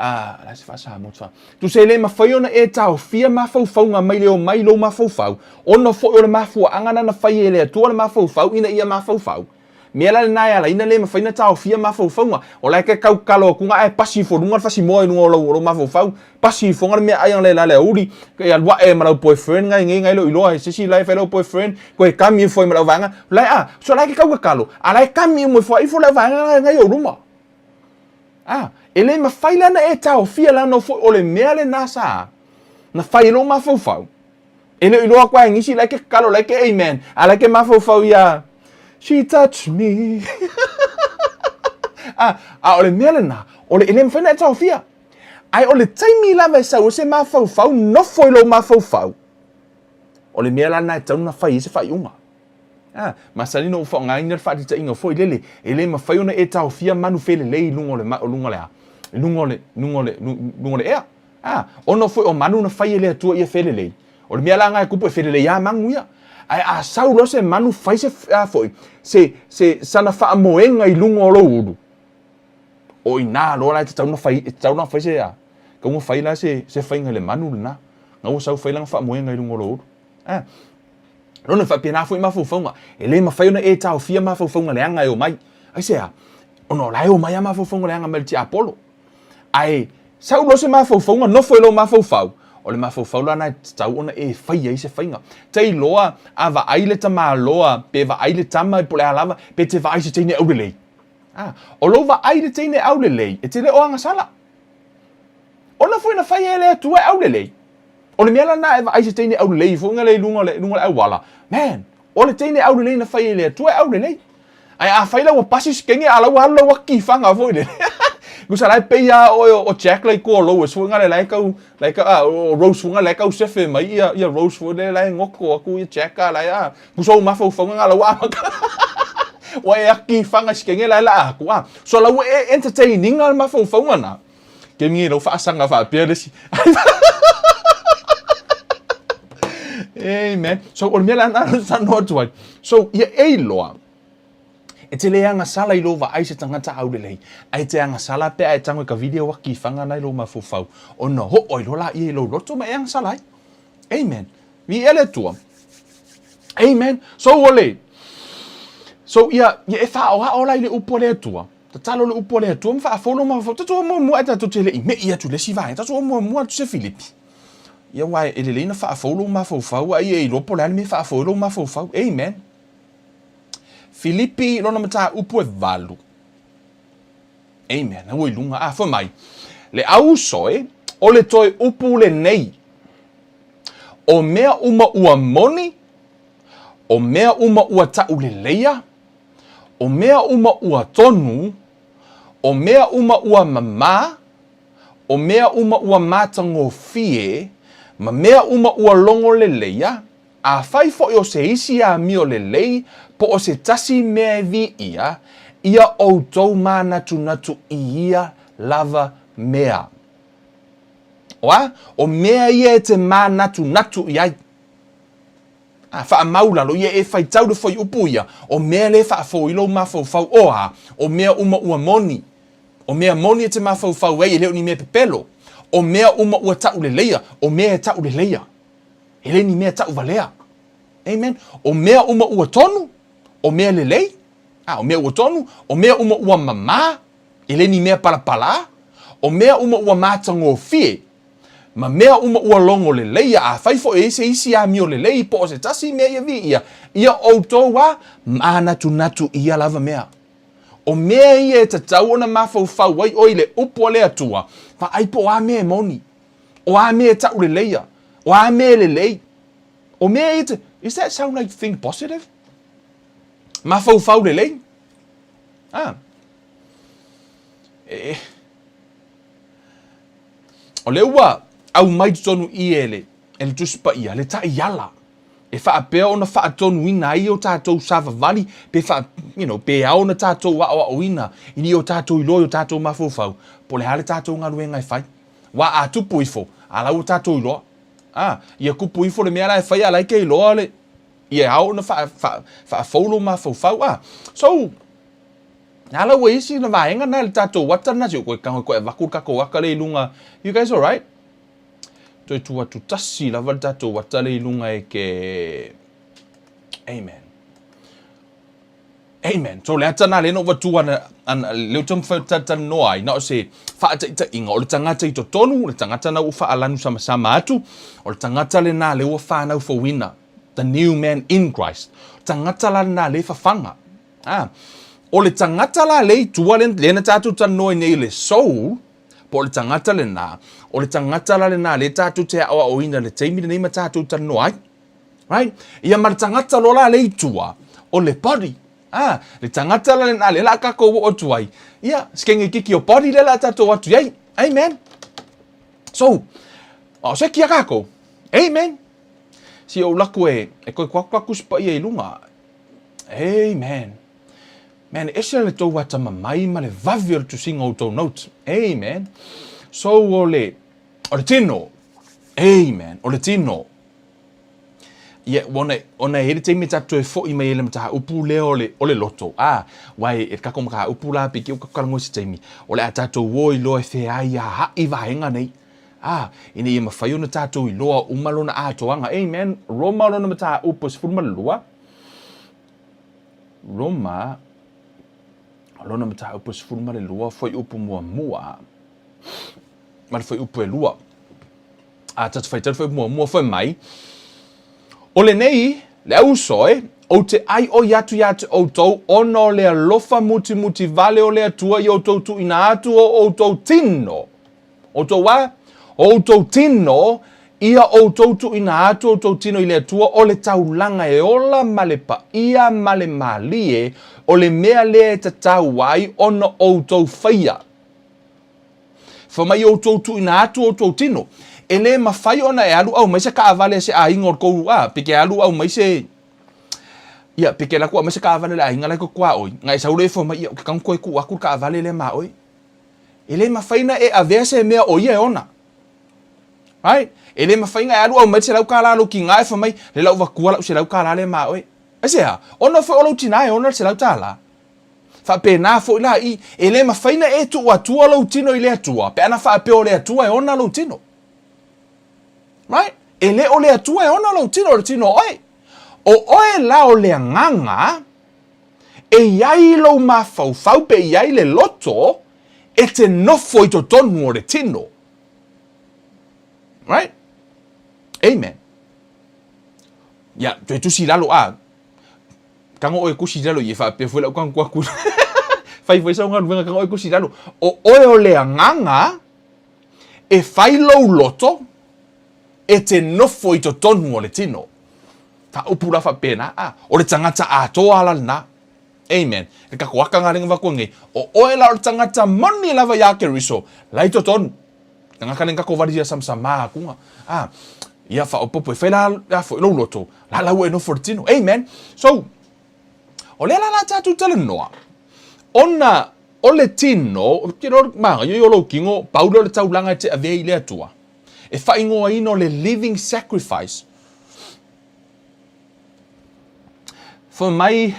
Ah, la se faasamoa te Tusa e le mafai ona e taofia mafaufauga mai le omai i lou mafaufau, ona foi o le mafuaaga na na fai e le Atua le mafaufau ina ia mafaufau. Mea la lena e ala ai na le mafai na taofia mafaufauga. O la e ke kau kalo atu ae pasi ifo luga le fasimoa i luga o lou, o lou mafaufau. Pasi ifoga le meaai ana le la le aoauli, e alu ae ma lau boyfriend ngai nei ngai le o iloa e se isi la e fai lau boyfriend, koe kami ifo ai ma lau vaega. La e a, so la e ke kau kakalo, a la e kami uma ifo ai ifo lau vaega ngai ou luma. A, e le mafai la ona e taofia leaga foi o le mea lena sa na fai e lou mafaufau. E le o iloa atu lava e nisi la e ke kakalo, la e ke amen, a la e ke mafaufau ia She touch me. A, a o le mea lena, o le, e le mafai ona e taofia. Ae o le taimi lava e sau ai se mafaufau, nofo i lou mafaufau, o le mea la lena e tatau ona fai ai se faaiuga. A, masani ona ou faaaogaina le faataitaiga foi lele, e le mafai ona e taofia manu felelei i luga o le, luga o le a? I luga o le, luga o le, luga o le ea. A, ona foi o manu na fai e le Atua ia felelei. O le mea la lena e tupu e felelei lava manu ia. Ae a sau loa se manu fai se, a foi, se, se, sana faamoega i luga o lou ulu, O i ina loa la e tatau ona fai, e tatau ona fai se a, tatau ona fai la se, se faiga i le manu lena. Na ua sau fai lana faamoega i luga o lou ulu. A. Lona e faapena foi mafaufauga. E le mafai ona e taofia mafaufauga leaga e omai. Aisea? Ona o la e omai lava mafaufauga leaga mai le tiapolo. Ae sau loa se mafaufauga nofo i lou mafaufau, o le mafaufau la lena e tatau ona e fai ai se faiga. Tailoa a vaai le tamaloa pe vaai le tama po o le a lava, pe te vaai i se teine aulelei. A, o lou vaai i le teine aulelei, e te le o agasala. Ona foi na fai e le Atua e aulelei. O le mea la lena e vaai se teine aulelei foi lea i luga o le, luga o le auala. Man, o le teine aulelei na fai e le Atua e aulelei. Ae afai la ua pasi se kenge a la ua alu lau aki i faga foi lele. Tusa la e pei lava oe o Jack la i tua o Lois foi lea la e tau la e tau o Rose foi la e tau sefe mai ia ia Rose foi lea la e goto atu ia Jack a la e a tusa ou mafaufauga na la ua amata. Ua e aki i faga i se kenge la e laa atu a. So la ua e entertain ina le mafaufauga na. Ke mingi lau faasaga faapea le isi. Amen. So, o le mea la na talanoa atu ai. So, ia e iloa, e te le agasala i lou vaai se tagata aulelei, ae te agasala pe a e tago i ka video aki i faga na i lou mafaufau, ona oo ai loa laia i lou loto ma e agasala ai. Amen. Viia le Atua. Amen. So, o le, so, ia, ia e faaoao la i le upu a le Atua. Tatalo le upu a le Atua ma faafolo ma faafolo. Tatou o muamua ae tatou te le i me'i atu i le isi vaega. Tatou o muamua atu se Filipi. Ia aua e lelei ona faafou lou mafaufau a ia e iloa po o le a le mea e faafou ai lou mafaufau. Amen. Filipi lona mataupu e 8. Amen. Ua i luga. A, fai mai. Le au uso e, o le toe upu lenei. O mea uma ua moni, o mea uma ua tauleleia, O mea uma ua tonu, o mea uma ua mamā, o mea uma ua matagofie, ma mea uma ua logo leleia, afai foi o se isi amio lelei po o se tasi mea e viia, ia outou manatunatu i ia lava mea. O a? O mea ia e te manatunatu i ai. A faamau lalo ia e faitau le fuaiupu ia, o mea le faafoi lou mafaufau o a, o mea uma ua moni, o mea moni e te mafaufau ai e le o ni mea pepelo, o mea uma ua tauleleia, o mea e tauleleia, e le ni mea tauvalea. Amen. O mea uma ua tonu, o mea lelei, a, o mea ua tonu, o mea uma ua mamā, e le ni mea palapalā, o mea uma ua matagofie, ma mea uma ua logo leleia, afai foi e i ai se isi amio lelei po o se tasi mea ia viia, ia outou a manatunatu i ia lava mea. O mea ia e tatau ona mafaufau ai oe i le upu a le Atua, vaai po o a mea e moni, o a mea e tauleleia, o a mea e lelei. O mea ia te, is that sound like think positive? Mafaufau lelei? Ah. E, O lea ua aumai totonu i e le, e le Tusi Paia, le taiala e faapea ona faatonuina ai o tatou savavali pe faa, you know, pe ao ona tatou aoaoina ina ia o tatou iloa i o tatou mafaufau po o le a le tatou galuega e fai. Aua a tupu ifo, a la ua tatou iloa. A, ia tupu ifo le mea la e fai a la e te iloa le, ia ao ona faa, faa, faafou lou mafaufau. A, so, A la ua isi na vaega na le tatou ata lena, se i ou toe tago e toe avatu le tatou ata lea i luga. You guys alright? Toe tuu atu tasi lava le tatou ata lea i luga e ke... Amen. Amen. So le ata na lea na ou avatua ana, ana, lea ou te taumafai ou te talatalanoa ai, na o se faataitaiga, o le tagata i totonu, o le tagata na ua faalanu samasama atu, o le tagata lena lea ua fanau fouina, the new man in Christ. Tagata la lena lea e fafaga. A, o le tagata la lea i tua lea na tatou talanoa ai nei i le soul, po o le tagata lena, o le tagata la lena lea tatou te aoaoina i le taimi lenei ma tatou talanoa ai. Right? Ia ma le tagata loa la lea i tua, o le body. A, le tagata la lena lea la a tatou oo atu ai, ia, sikenge kiki o body lea la a tatou o atu i ai. Amen. So, o se kia kākou. Amen. Si ou laku e, e koe kuaku kaku se paia i lunga. Amen. Man, e ese le tou atamamai ma le vave o le tusiga o tou notes. Amen. So, o le, o le tino. Amen. O le tino. Ia, ona, ona e i ai le taimi e tatou toe fo'i mai ai i le mataupu lea o le, o le loto, a, aua e, e le tatou mataupu la pei o tatou talanoa i se taimi, o le a tatou o iloa e feaiaai vaega nei, a, ina ia mafai ona tatou iloa uma lona atoaga. Amen. Roma lona mataupu e 12. Roma lona mataupu e 12, fuaiupu muamua ma le fuaiupu e lua. A tatou faitau le fuaiupu muamua fai mai, O lenei, le auso e, ou te ʻaiʻoi atu iā te ʻoutou ona o le alofa mutimuti wale o le Atua i ʻoutou tuuina atu o ʻoutou tino. ʻOutou a? O ʻoutou tino, ia ʻoutou tuuina atu ʻoutou tino i le Atua o le taulaga e ola ma le paia ma le mālie, o le mea lea e tatau ai ona ʻoutou faia. Fai mai ʻoutou tuuina atu ʻoutou tino. E lē mafai ona e alu aumai se kaʻawale a se ʻaiga o le kou, a, pe ke alu aumai se, ia, pe ke alu atu aumai se kaʻawale a le ʻaiga la e kokoa ʻoe, na e sau loa e fai mai, ia, o ke kanu koe tuu atu le kaʻawale lea ma ʻoe. E lē mafai na e avea se mea o ia e ona. Right? E lē mafai na e alu aumai le $100 lou kinā e fai mai, le lau avatua lau $100 lea ma oe. Aisea? Ona foi o lou tinā e ona le $100. Faapena foi la i, e lē mafai na e tuu atua lou tino i le Atua, pe ana faapea o le Atua e ona lou tino. Right? E lē o le Atua e ona lou tino, o le tino o oe. O oe la o le agaga, e i ai lou mafaufau pe i ai le loto e te nofo i totonu o le tino. Right? Amen. Ia, toe tusi i lalo, a, tago oe e tusi i lalo i e faapea foi lau tago atu. Fai foi sau galuega tago oe e tusi i lalo. O oe o le agaga e fai lou loto e te nofo i totonu o le tino. Faaupu la faapena, a, o le tagata atoa la lena. Amen. Le tatou aka nga lenga vakua nei, o oe la o le tagata moni lava iā Keriso, la i totonu. Tagata lenga tatou vali ia samsama atunga. A, ia faaopoopo e fai la, la foi lou loto, la la ua e nofo i le tino. Amen. So, o lea la la tatou talanoa, ona o le tino, ke lo magaio i o lou kino, pau lea o le taulaga e te avea i le Atua. E faaigoaina o le living sacrifice. Fai mai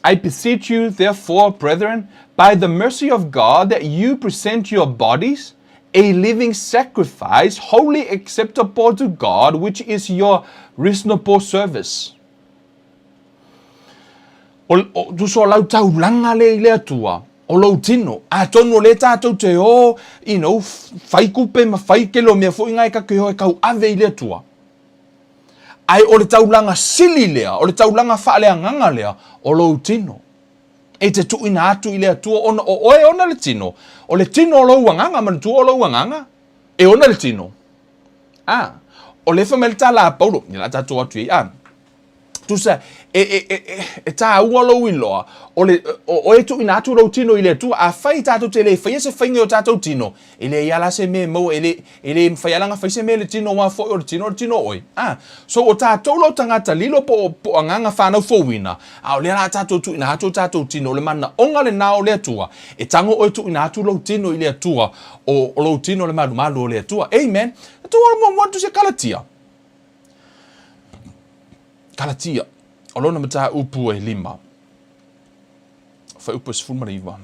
I beseech you, therefore, brethren, by the mercy of God, that you present your bodies a living sacrifice, wholly acceptable to God, which is your reasonable service. O, o, tusa o lau taulaga lea i le Atua, o lou tino. Atonu o lea tatou te o, you know, fai kupe ma fai kele o mea foi nga e tatou te o e tauave i le Atua. Ae o le taulaga sili lea, o le taulaga faaleagaga lea, o lou tino. E te tuuina atu i le Atua ona o oe ona le tino. O le tino o lou agaga, manatua o lou agaga, e ona le tino. A, o lea fai mai le tala a Paulo, ia la tatou atu i ai, a, tusa, e, e, e, e, e tāua lou iloa, o le, o, oe e tuuina atu lou tino i le Atua, afai tatou te le faia se faiga i o tatou tino, e leai lava la se mea e maua, e le, e le mafai lava la ona fai se mea i le tino aua foi o le tino o le tino o oe. A, so o tatou la o tagata lilo po o, po o agaga fanau fouina, a o lea la tatou tuuina atu o tatou tino, o le manaoga lena o le Atua, e tago oe tuuina atu lou tino i le Atua, o, o lou tino le malumalu o le Atua. Amen. Atua o le muamua atu se Kalatia. Kalatia, o lona mataupu e lima. Fuaiupu e 19.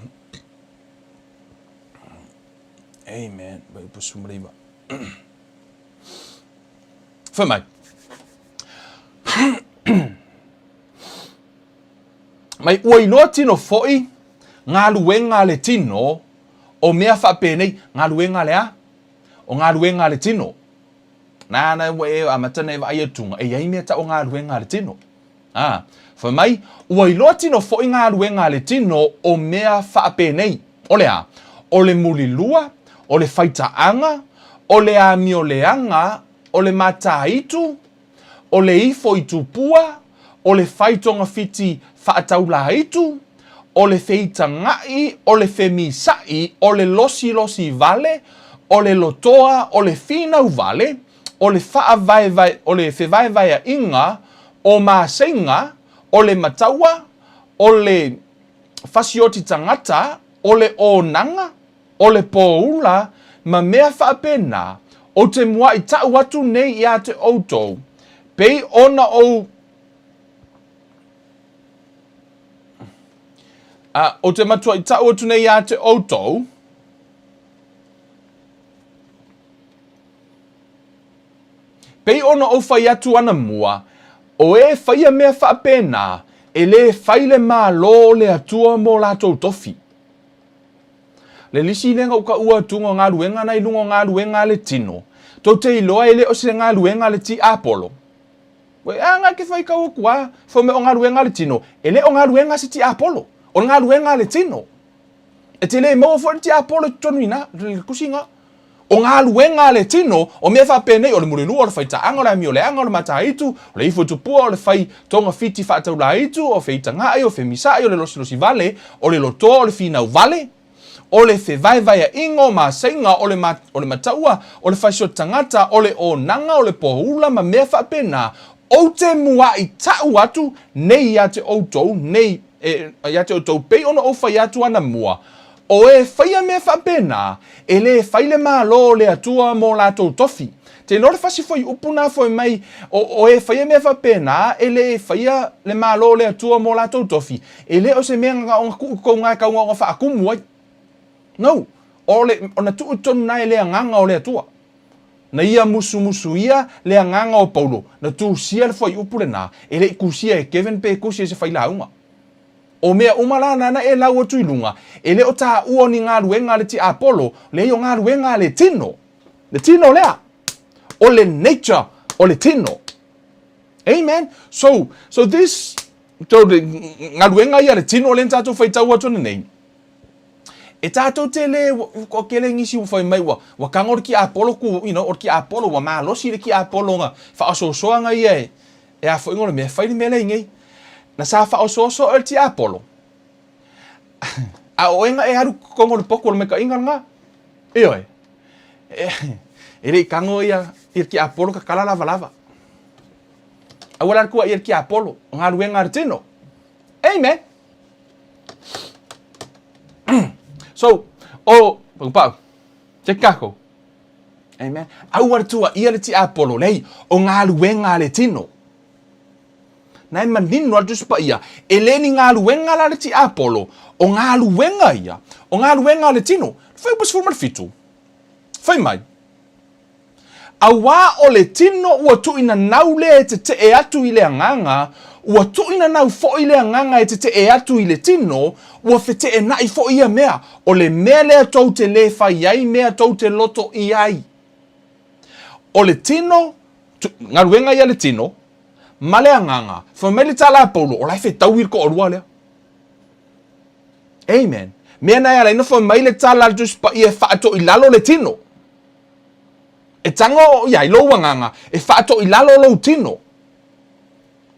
Amen. Fuaiupu e 19. Fai mai. Mai ua iloa tino foi galuega a le tino o mea faapenei, galuega a le a? O galuega a le tino. Nāna ua e amata na e vaai atuga, e i ai mea tau o galuega a le tino. A, fai mai, ua iloa tino foi galuega a le tino o mea faapenei, o le a? O le mulilua, o le faitaaga, o le amioleaga, o le matāitu, o le ifo i tupua, o le fai togafiti faataulāitu, o le feitagaʻi, o le femisaʻi, o le losilosi vale, o le lotoa, o le finau vale, o le faavaevae, o le fevaevaeaʻiga, o maseiga, o le mataua, o le fasioti tagata, o le onaga. O le poula ma mea faapena, ou te muaʻi taʻu atu nei iā te ʻoutou, pei ona ou, a, ou te matuaʻi taʻu atu nei iā te ʻoutou, Pei ona ou fai atu anamua, o e faia mea faapena, e lē fai le Malo o le Atua mo latou tofi. Le lisi lea na ou taua atuga o galuega na i luga o galuega a le tino, tou te iloa e le o se galuega a le tiapolo. Ua e a ke faitau atu a, fai mai o galuega a le tino, e le o galuega a se tiapolo, o le galuega a le tino. E te le maua foi le tiapolo i totonu i ina, le tusi na. O galuega a le tino, o mea faapenei, o le mulilua, o le faitaaga, o le amioleaga, o le mataitu, o le ifo tupua, o le fai togafiti faataulaitu, o feitagaai, o femisaai, o le losilosi vale, o le lotoa, o le finau vale, o le fevaevaeaiga, o masaiga, o le, o le mataua, o le fasioti tagata, o le onaga, o le poula ma mea faapena, ou te muaʻi taʻu atu nei ia te ʻoutou, nei, e, ia te ʻoutou, pei ona ou fai atu anamua, O e faia mea faapena, e lē fai le Malo o le Atua mo latou tofi. Te iloa le fasi fuaiupu na foi mai, o, o e faia mea faapena, e lē faia le Malo o le Atua mo latou tofi, e le o se mea na ona tuu i totonu na e tau na ona faatumu ai. No. O le, ona tuu i totonu na e le Agaga o le Atua. Na ia musumusuia le agaga o Paulo, na tusia le fuaiupu lena, e le i tusia e Kevin pe tusi e se failauga. O mea uma la nana e lau atu i luga, e le o taua o ni galuega a le tiapolo, leai o galuega a le tino. Le tino lea. O le nature o le tino. Amen. So, so this, so le galuega ia a le tino lea na tatou faitau atu nei, e tatou te le, o kele nisi ua fai mai ua, ua tago le tiapolo ku, you know, o le tiapolo ua malosi le tiapolo na faaosoosoaga ia e, E a foi le mea, fai le mea lea i nei. Na sa faaosooso oe le tiapolo. A o oe na e alu totonu o le potu o le maikaʻiga lena. Ioe. E, e le i tago ia, ia le tiapolo tatala lavalava. Aua la le tuuaia le tiapolo, o galuega a le tino. Amen. So, o, pau, te kako. Amen. Aua le tuuaia le tiapolo, leai, o galuega a le tino. Na e manino a le Tusi Paia, e le ni galuega la le tiapolo, o galuega ia, o galuega a le tino. Fuaiupu 17. Fai mai. Auā o le tino ua tuuina nau lea e tetee atu i le agaga, ua tuuina nau foi le agaga e tetee atu i le tino, ua feteenai foi ia mea, o le mea lea tou te lē fai ai mea tou te loto i ai. O le tino, galuega ia le tino, ma le agaga, fai mai le tala a Paulo, o la e fetaui le toalua lea. Amen. Mea na e ala ai ona fai mai le tala a le Tusi Paia e faatoilalo le tino. E tago ia i lou agaga, e faatoilalo lou tino.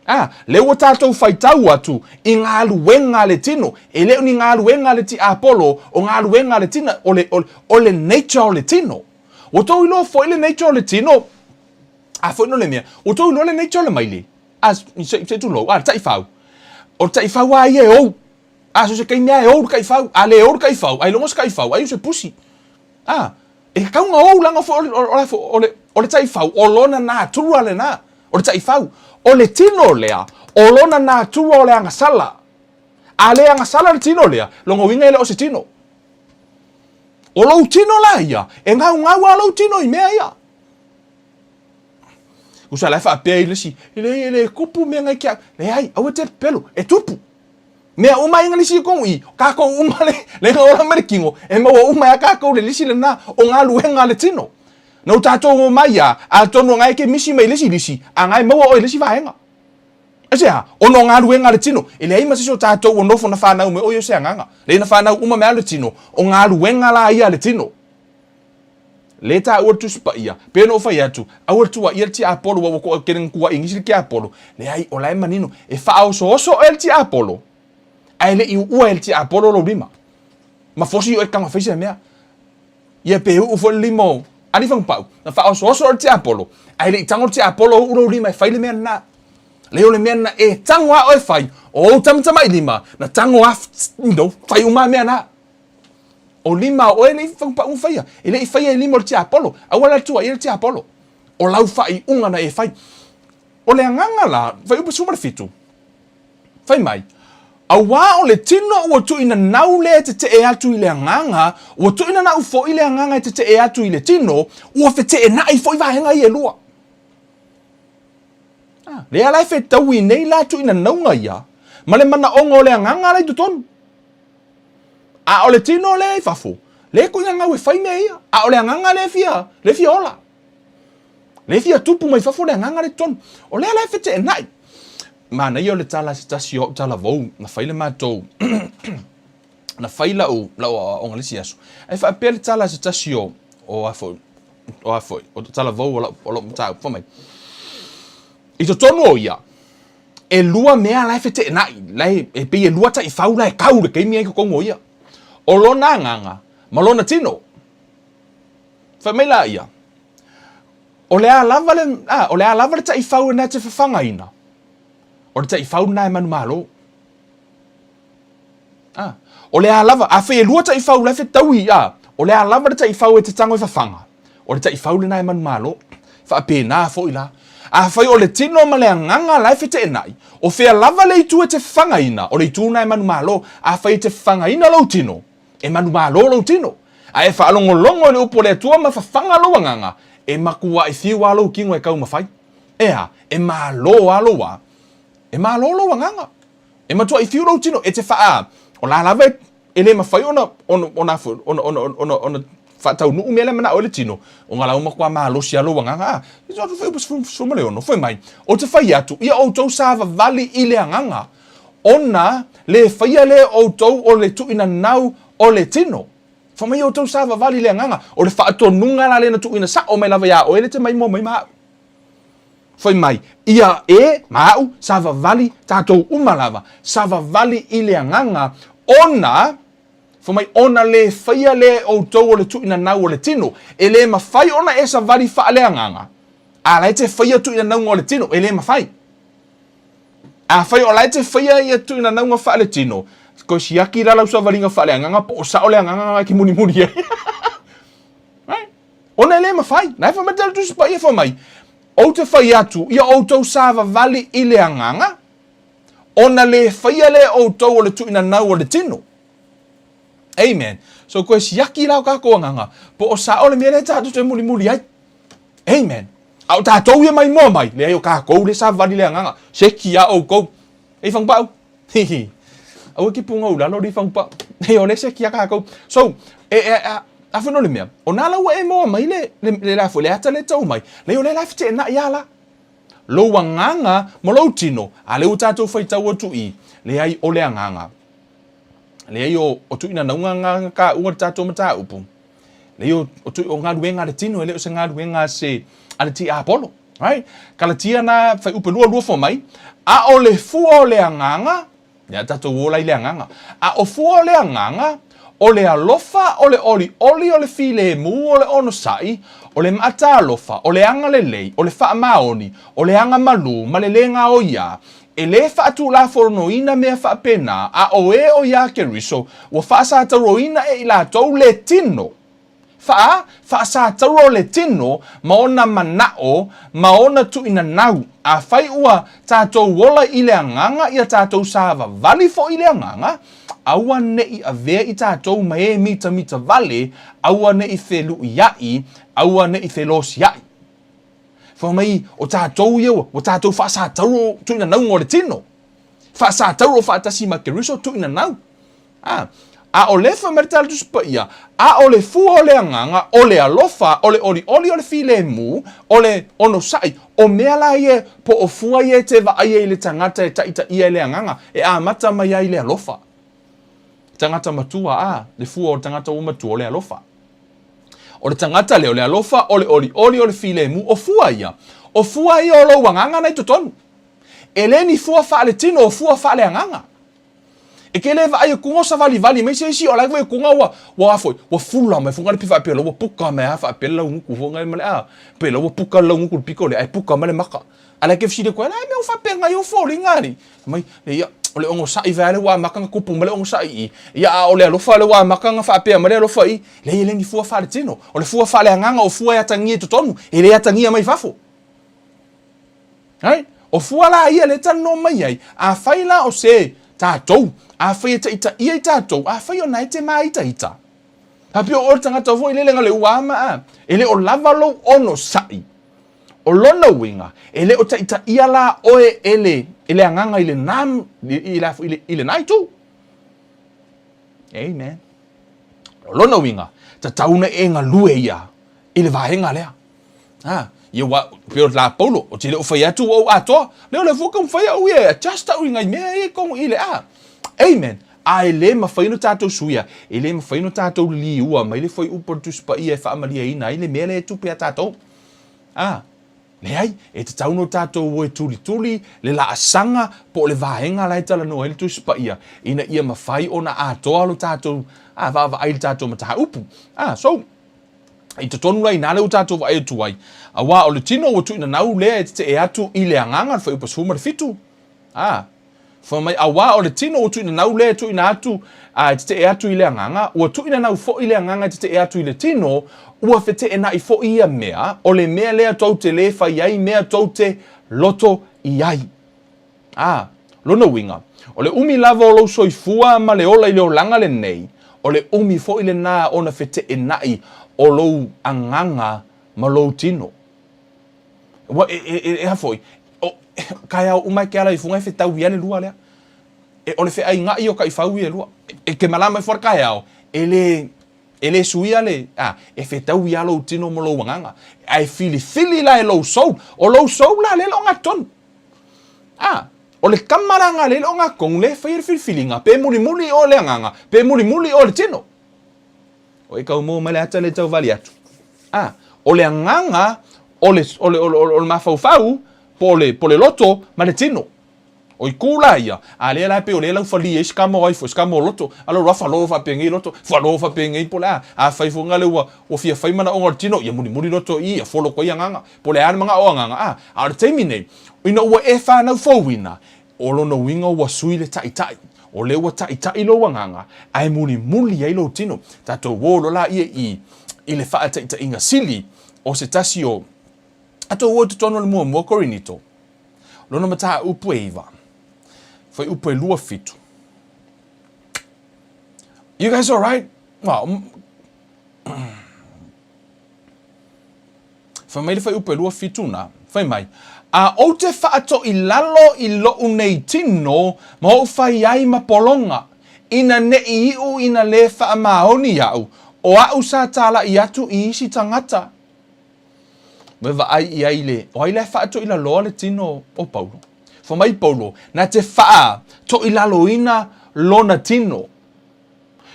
A, lea ua tatou faitau atu i galuega a le tino, e le o ni galuega a le tiapolo, o galuega a le tino, o le, o, o le nature o le tino. Ua tou iloa foi le nature o le tino, a foi no le mea, ua tou iloa le nature o le maile, a, se, se tulou, a, le taifau. O le taifau lava ia e ou. A, so se taimi lava e ou le taifau, a le ou le taifau, ailoga o se taifau, ai o se pusi. A, e tatau ona ou leaga foi o le, o le taifau, o lona natura lena, o le taifau. O le tino lea, o lona natura o le agasala. A le agasala le tino lea, lona uiga e le o se tino. O lou tino la ia, e gaugau lava lou tino i mea ia. Tusa la e faapea i le isi, e leai e le tupu mea na i ke au. Leai, aua e te pepelo, e tupu. Mea uma ai lisi i totonu i, kākou uma le, le na ola mai le kino, e maua uma ai a kākou le lisi lena o galuega a le tino. Na o tātou o mai a, atonu o ngai ke misi mai le isi lisi, a ngai maua oe le isi vaega. Aisea? Ona o galuega a le tino. E leai ma se isi o tātou ua nofo na whanau mai oi o se agaga. Leai na whanau uma mai a le tino, o galuega la ia a le tino. Lē taua le Tusi Paia, pei ona ou fai atu, aua le tuuaia le tiapolo, ua ua kele na tuuai nisi le tiapolo. Leai, o la e manino, e faaosooso oe le tiapolo, ae le i uua e le tiapolo lou lima. Ma fosi oe taga fai se mea. Ia pe uu foi le lima o Alii Fagupau, na faaosooso oe le tiapolo, ae le i tago le tiapolo uu lou lima e fai le mea lena. Leai o le mea lena e tago lava oe fai, o ou tamatamailima, na tago lava, you know, fai uma lava mea na. O lima o oe e le i fagupaʻu faia, e le i faia i lima o le tiapolo, aua la le tuuaia le tiapolo. O lau faaiuga na e fai. O le agaga la, fuaiupu 17, fai mai, Auā o le tino ua tuuina nau lea e tetee atu i le agaga, ua tuuina nau foi le agaga e tetee atu i le tino, ua feteenai foi vaega ia e lua. Ah, lea la e fetaui nei la tuuina nauga ia, ma le manaoga o le agaga la i totonu. A o le tino lea i fafo, lea e tuuina nau e fai mea ia, a o le agaga lea e fia, lea e fia ola. Lea e fia tupu mai fafo le agaga lea i totonu. O lea la e feteenai. Manaia o le tala a se tasi o au talavou, na fai le matou na fai lau lau aoaoga le isi aso. Ae faapea le tala a se tasi o o a foi o a foi o talavou o lau o lau mataupu fai mai. I totonu o ia, e lua mea la e feteenai, la e, e pei e lua taifau la e kau le taimi ai totonu o ia. O lona agaga ma lona tino. Fai mai la ia, O le a lava le, a, o le a lava le taifau e na te fafagaina, o le taifau lena e manumalo. A, o le a lava, afai e lua taifau la e fetaui, a, o le a lava le taifau e te tago e fafaga, o le taifau lena e manumalo. Faapena foi la. Afai o le tino ma le agaga la e feteenai, o fea lava le itu e te fafagaina, o le itu lena e manumalo. Afai e te fafagaina lou tino, E manumalo lou tino, a e faalogologo i le upu a le Atua ma fafaga lou agaga, e makuaʻi fiu a lou kino e taumafai. ʻEā, e malo a lou a, e malo lou agaga. E matuaʻi fiu lou tino, e te faa, o la lava e, e le mafai ona, ona, ona, ona, ona, ona, ona faataunuu mea la e manaʻo ai le tino, ona la ua matua malosi a lou agaga. A, 16, fai mai, Ou te fai atu, ia outou savavali i le agaga, Ona le faia lea e outou o le tuuina nau o le tino. Fai mai outou savavali i le agaga, o le faatonuga la lea na tuuina sao mai lava iā oe le te maimoa mai ma au. Fai mai, ia e ma au savavali tatou uma lava, savavali i le agaga, ona, fai mai, ona le faia lea e outou o le tuuina nau o le tino. E le mafai ona e savali faaleagaga, a la e te faia tuuina nauga o le tino, e le mafai. Afai o la e te faia ia tuinanauga faaletino, toe siaki la lau savaliga faaleagaga po o sao le agaga na e te mulimuli ai. Right? Ona e le mafai. Na e fai mai te Tusi Paia fai mai, Ou te fai atu, ia outou savavali i le agaga, ona le faia lea e outou o le tuinanau o le tino. Amen. So toe siaki la o tatou agaga, po o sao le mea lea tatou te mulimuli ai. Amen. A o tatou ia maimoa mai, leai o tatou lea savavali le agaga. Seki a outou. Ei fagupau. Hihi. Aua ke punga ulalo li fagupau. Ei o le seki a tatou. So, e, e, a, a whano le mea, o nā laua e moa mai le, le, le la le ata le tau mai, lei o le la feteenai a la. Lou agaga ma lou tino, a le ua tatou faitau atu i, leai o le agaga. Leai o, o tuuina nauga ngā ka ua le tatou mataupu. Leai o, o, tu, o galuega a le tino e le o se galuega a se a le tiapolo. Right? Kalatia na fuaiupu 22 fai mai, a o le fua o le agaga, ia tatou ola i le agaga, a o fua o le agaga, o le alofa, o le olioli, o le filemu, o le onosai, o le maatalofa, o le agalelei, o le faamaoni, o le agamalū, ma le lē gaoiā, E lē faatulafonoina mea faapena, a o e o iā Keriso, ua faasatauroina e i latou le tino. Faa, faasatauro le tino ma ona manaʻo ma ona tuuina nau. Afai ua tatou ola i le agaga ia tatou savavali foi i le agaga, aua neʻi avea i tatou ma e mitamita wale, aua neʻi feluʻiaʻi, aua neʻi felosiaʻi. Fai mai, o tatou ia ua tatou faasatauro tuuina nauga o le tino. Faasatauro faatasi ma Keriso tuuina nau. A, a o le fai mai le tala Tusi Paia, a o le fua o le agaga, o le alofa, o le olioli, o le filemu, o le onosai, o mea la ia po o fua ia e te vaaia i le tagata e taitaia e le agaga, e amata mai ai i le alofa. Tagata matua, a, le fua o le tagata ua matua o le alofa. O le tagata lea, o le alofa, o le olioli, o le filemu, o fua ia. O fua ia o lou agaga na i totonu. E le ni fua faaletino, o fua faaleagaga. E ke le vaai atu o savalivali mai se isi o la e atu ua ua foi, ua fula mai foi le pe faapea ua puka mai a faapea le laugutu foi ngai ma le a pe la ua puka le laugutu le piko le ai puka mai le maka. A la ke fesili atu ai, la e mea o faapea ngai o foliga ali. Mai, le ia. O le onosai vaea lea ua amata ona tupu mai le onosai i i, ia a o le alofa lea ua amata ona faapea mai le alofa i i, leai e le ni fua faaletino. O le fua faaleagaga o fua e atagia i totonu, e le atagia mai fafo. Right? O fua la ia lea e talanoa mai ai, afai la o se tatou, afai e taitaia i tatou, afai o na e te māitaita, faapea o oe le tagata foi lele na le ua ama a, e le o lava lou onosai. O lona uiga, e le o taitaia la oe e le, e le agaga i lena, i, i, i lena itu. Amen. O lona uiga, tatau ona e galue ia i le vaega lea. Ha, ia ua, pei o la Paulo, o te le o fai atu ua ou atoa, lea o le fua taumafai au ia e adjust au i ngai mea ia i tonu i le a. Amen. A e le mafai ona tatou suia, e le mafai ona tatou liua mai le fuaiupu o le Tusi Paia e faamalieina ai le mea lea e tupu iā tatou. A, leai, e tatau ona tatou o e tulituli le laasaga po o le vaega la e talanoa ai le Tusi Paia ina ia mafai ona atoa lo tatou a, vaavaai i le tatou mataupu. A, so, i totonu la inā lea ua tatou vaai atu ai, auā o le tino ua tuuina nau lea e tetee atu i le agaga, le fuaiupu 17. A, fai mai, auā o le tino ua tuuina nau lea e tuuina atu, a, e tetee atu i le agaga, ua tuuina nau foi le agaga e tetee atu i le tino, ua feteenai foi ia mea, o le mea lea tou te lē fai ai mea tou te loto i ai. A, lona uiga, o le umi lava o lou soifua ma le ola i le olaga lenei, o le umi foi lena ona feteenai o lou agaga ma lou tino. Ua, e, e, e, e a foi, o, kaeao uma e ke ala i fuga e fetau ia le lua lea. E, o le feaigaʻi o taifau ia e lua. E, ke malama ifo le kaeao, e le, e le suia le, a, e fetau ia lou tino ma lou agaga. Ae filifili la e lou soul. O lou soul la lea e le o gatonu. A, o le tama la nga le le o gatonu lea e faia le filifiliga, pe mulimuli oe le agaga, pe mulimuli oe le tino. O e tau maua mai le ata lea e tau vali atu. A, o le agaga o le, o le, o le, o le mafaufau, po o le, po o le loto ma le tino. O itu la ia, a lea la e pei o lea e laufali ai si kama o ai foi, si kama o loto. A lo loa falo faapenei loto, falo faapenei po o le a. Afai foi na lea ua, ua fia fai manaoga o le tino, ia mulimuli loto i i, ia folo atu ai agaga. Po o le a le manao o agaga, a, a o le taimi nei, ina ua e fanau fouina, O lona uiga ua sui le taʻitaʻi. O lea ua taʻitaʻi lou agaga, ae mulimuli ai lou tino. Tatou o loa laia i i le faataitaiga sili o se tasi o tatou o i totonu o le muamua Korinito, lona mataupu e iva, fuaiupu e 27. You guys alright? Well, Fai mai le fuaiupu e 27 na, fai mai, A ou te faatoilalo i loʻu nei tino ma ou fai ai ma pologa, ina neʻi iʻu ina lē faamaoni iaʻu, o aʻu sa tālaʻi atu i isi tagata. Ua e vaai i ai le, o ai la e faatoilaloa le tino o Paulo? Fai mai Paulo, na te faatoilaloina lona tino.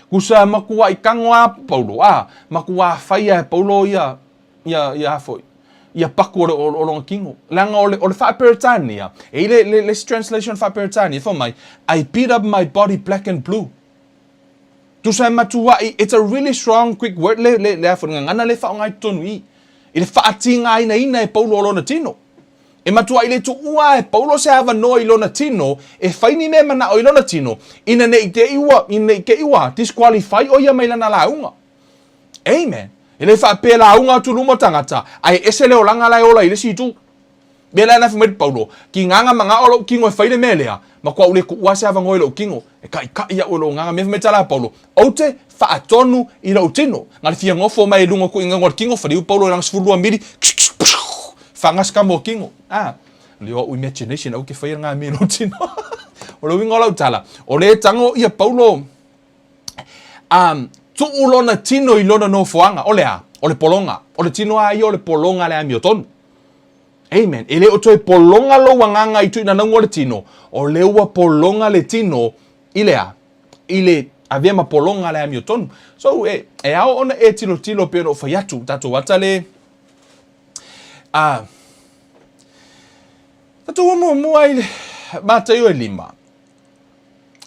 Kusa matuaʻi tago a Paulo, a, matuā faia e Paulo ia, ia, ia a foi, ia paku o le, o, o lona kino. Leaga o le, o le Faa-Peretania, e i le, le, le isi translation Faa-Peretania, fai mai, I beat up my body black and blue. Tusa e matuaʻi, it's a really strong Greek word le, le, le a foi, le gagana lea e faaaoga i totonu i i, i le faatigāinaina e Paulo o lona tino. E matuaʻi le tuua e Paulo se avanoa i lona tino e fai ni mea manao i lona tino, ina nei te i ua, ina nei te i ua disqualify o ia mai lana lauga. Amen. E le faapea lauga atu luma o tagata, ae ese le olaga la e ola i le isi itu. Mea la na fai mai le Paulo, ki nganga mangao lou kino e fai le mea lea, makuaʻu le tuua se avanoa i lou kino, e kaʻikaʻi aʻu e lou agaga. Mea fai mai tala a Paulo, Ou te faatonu i lou tino. Na le fia nofo mai i luga o kuʻi gago a le kino, faliu Paulo i lana 12 mili, faga se kama o kino. Ah, le o aʻu imagination aua ke faia ngā mea i lou tino. O le uiga o lau tala, o le tago ia Paulo, um, tuu lona tino i lona nofoaga, o le a? O le pologa. O le tino a ia o le pologa le amiotonu. Amen. E le o toe pologa lou agaga i tuuina nauga o le tino, o lea ua pologa le tino i le a? I le avea ma pologa le amiotonu. So, e, e ao ona e tilotilo pei ona ou fai atu, tatou ata le, a, tatou o muamua i le Mataio e lima.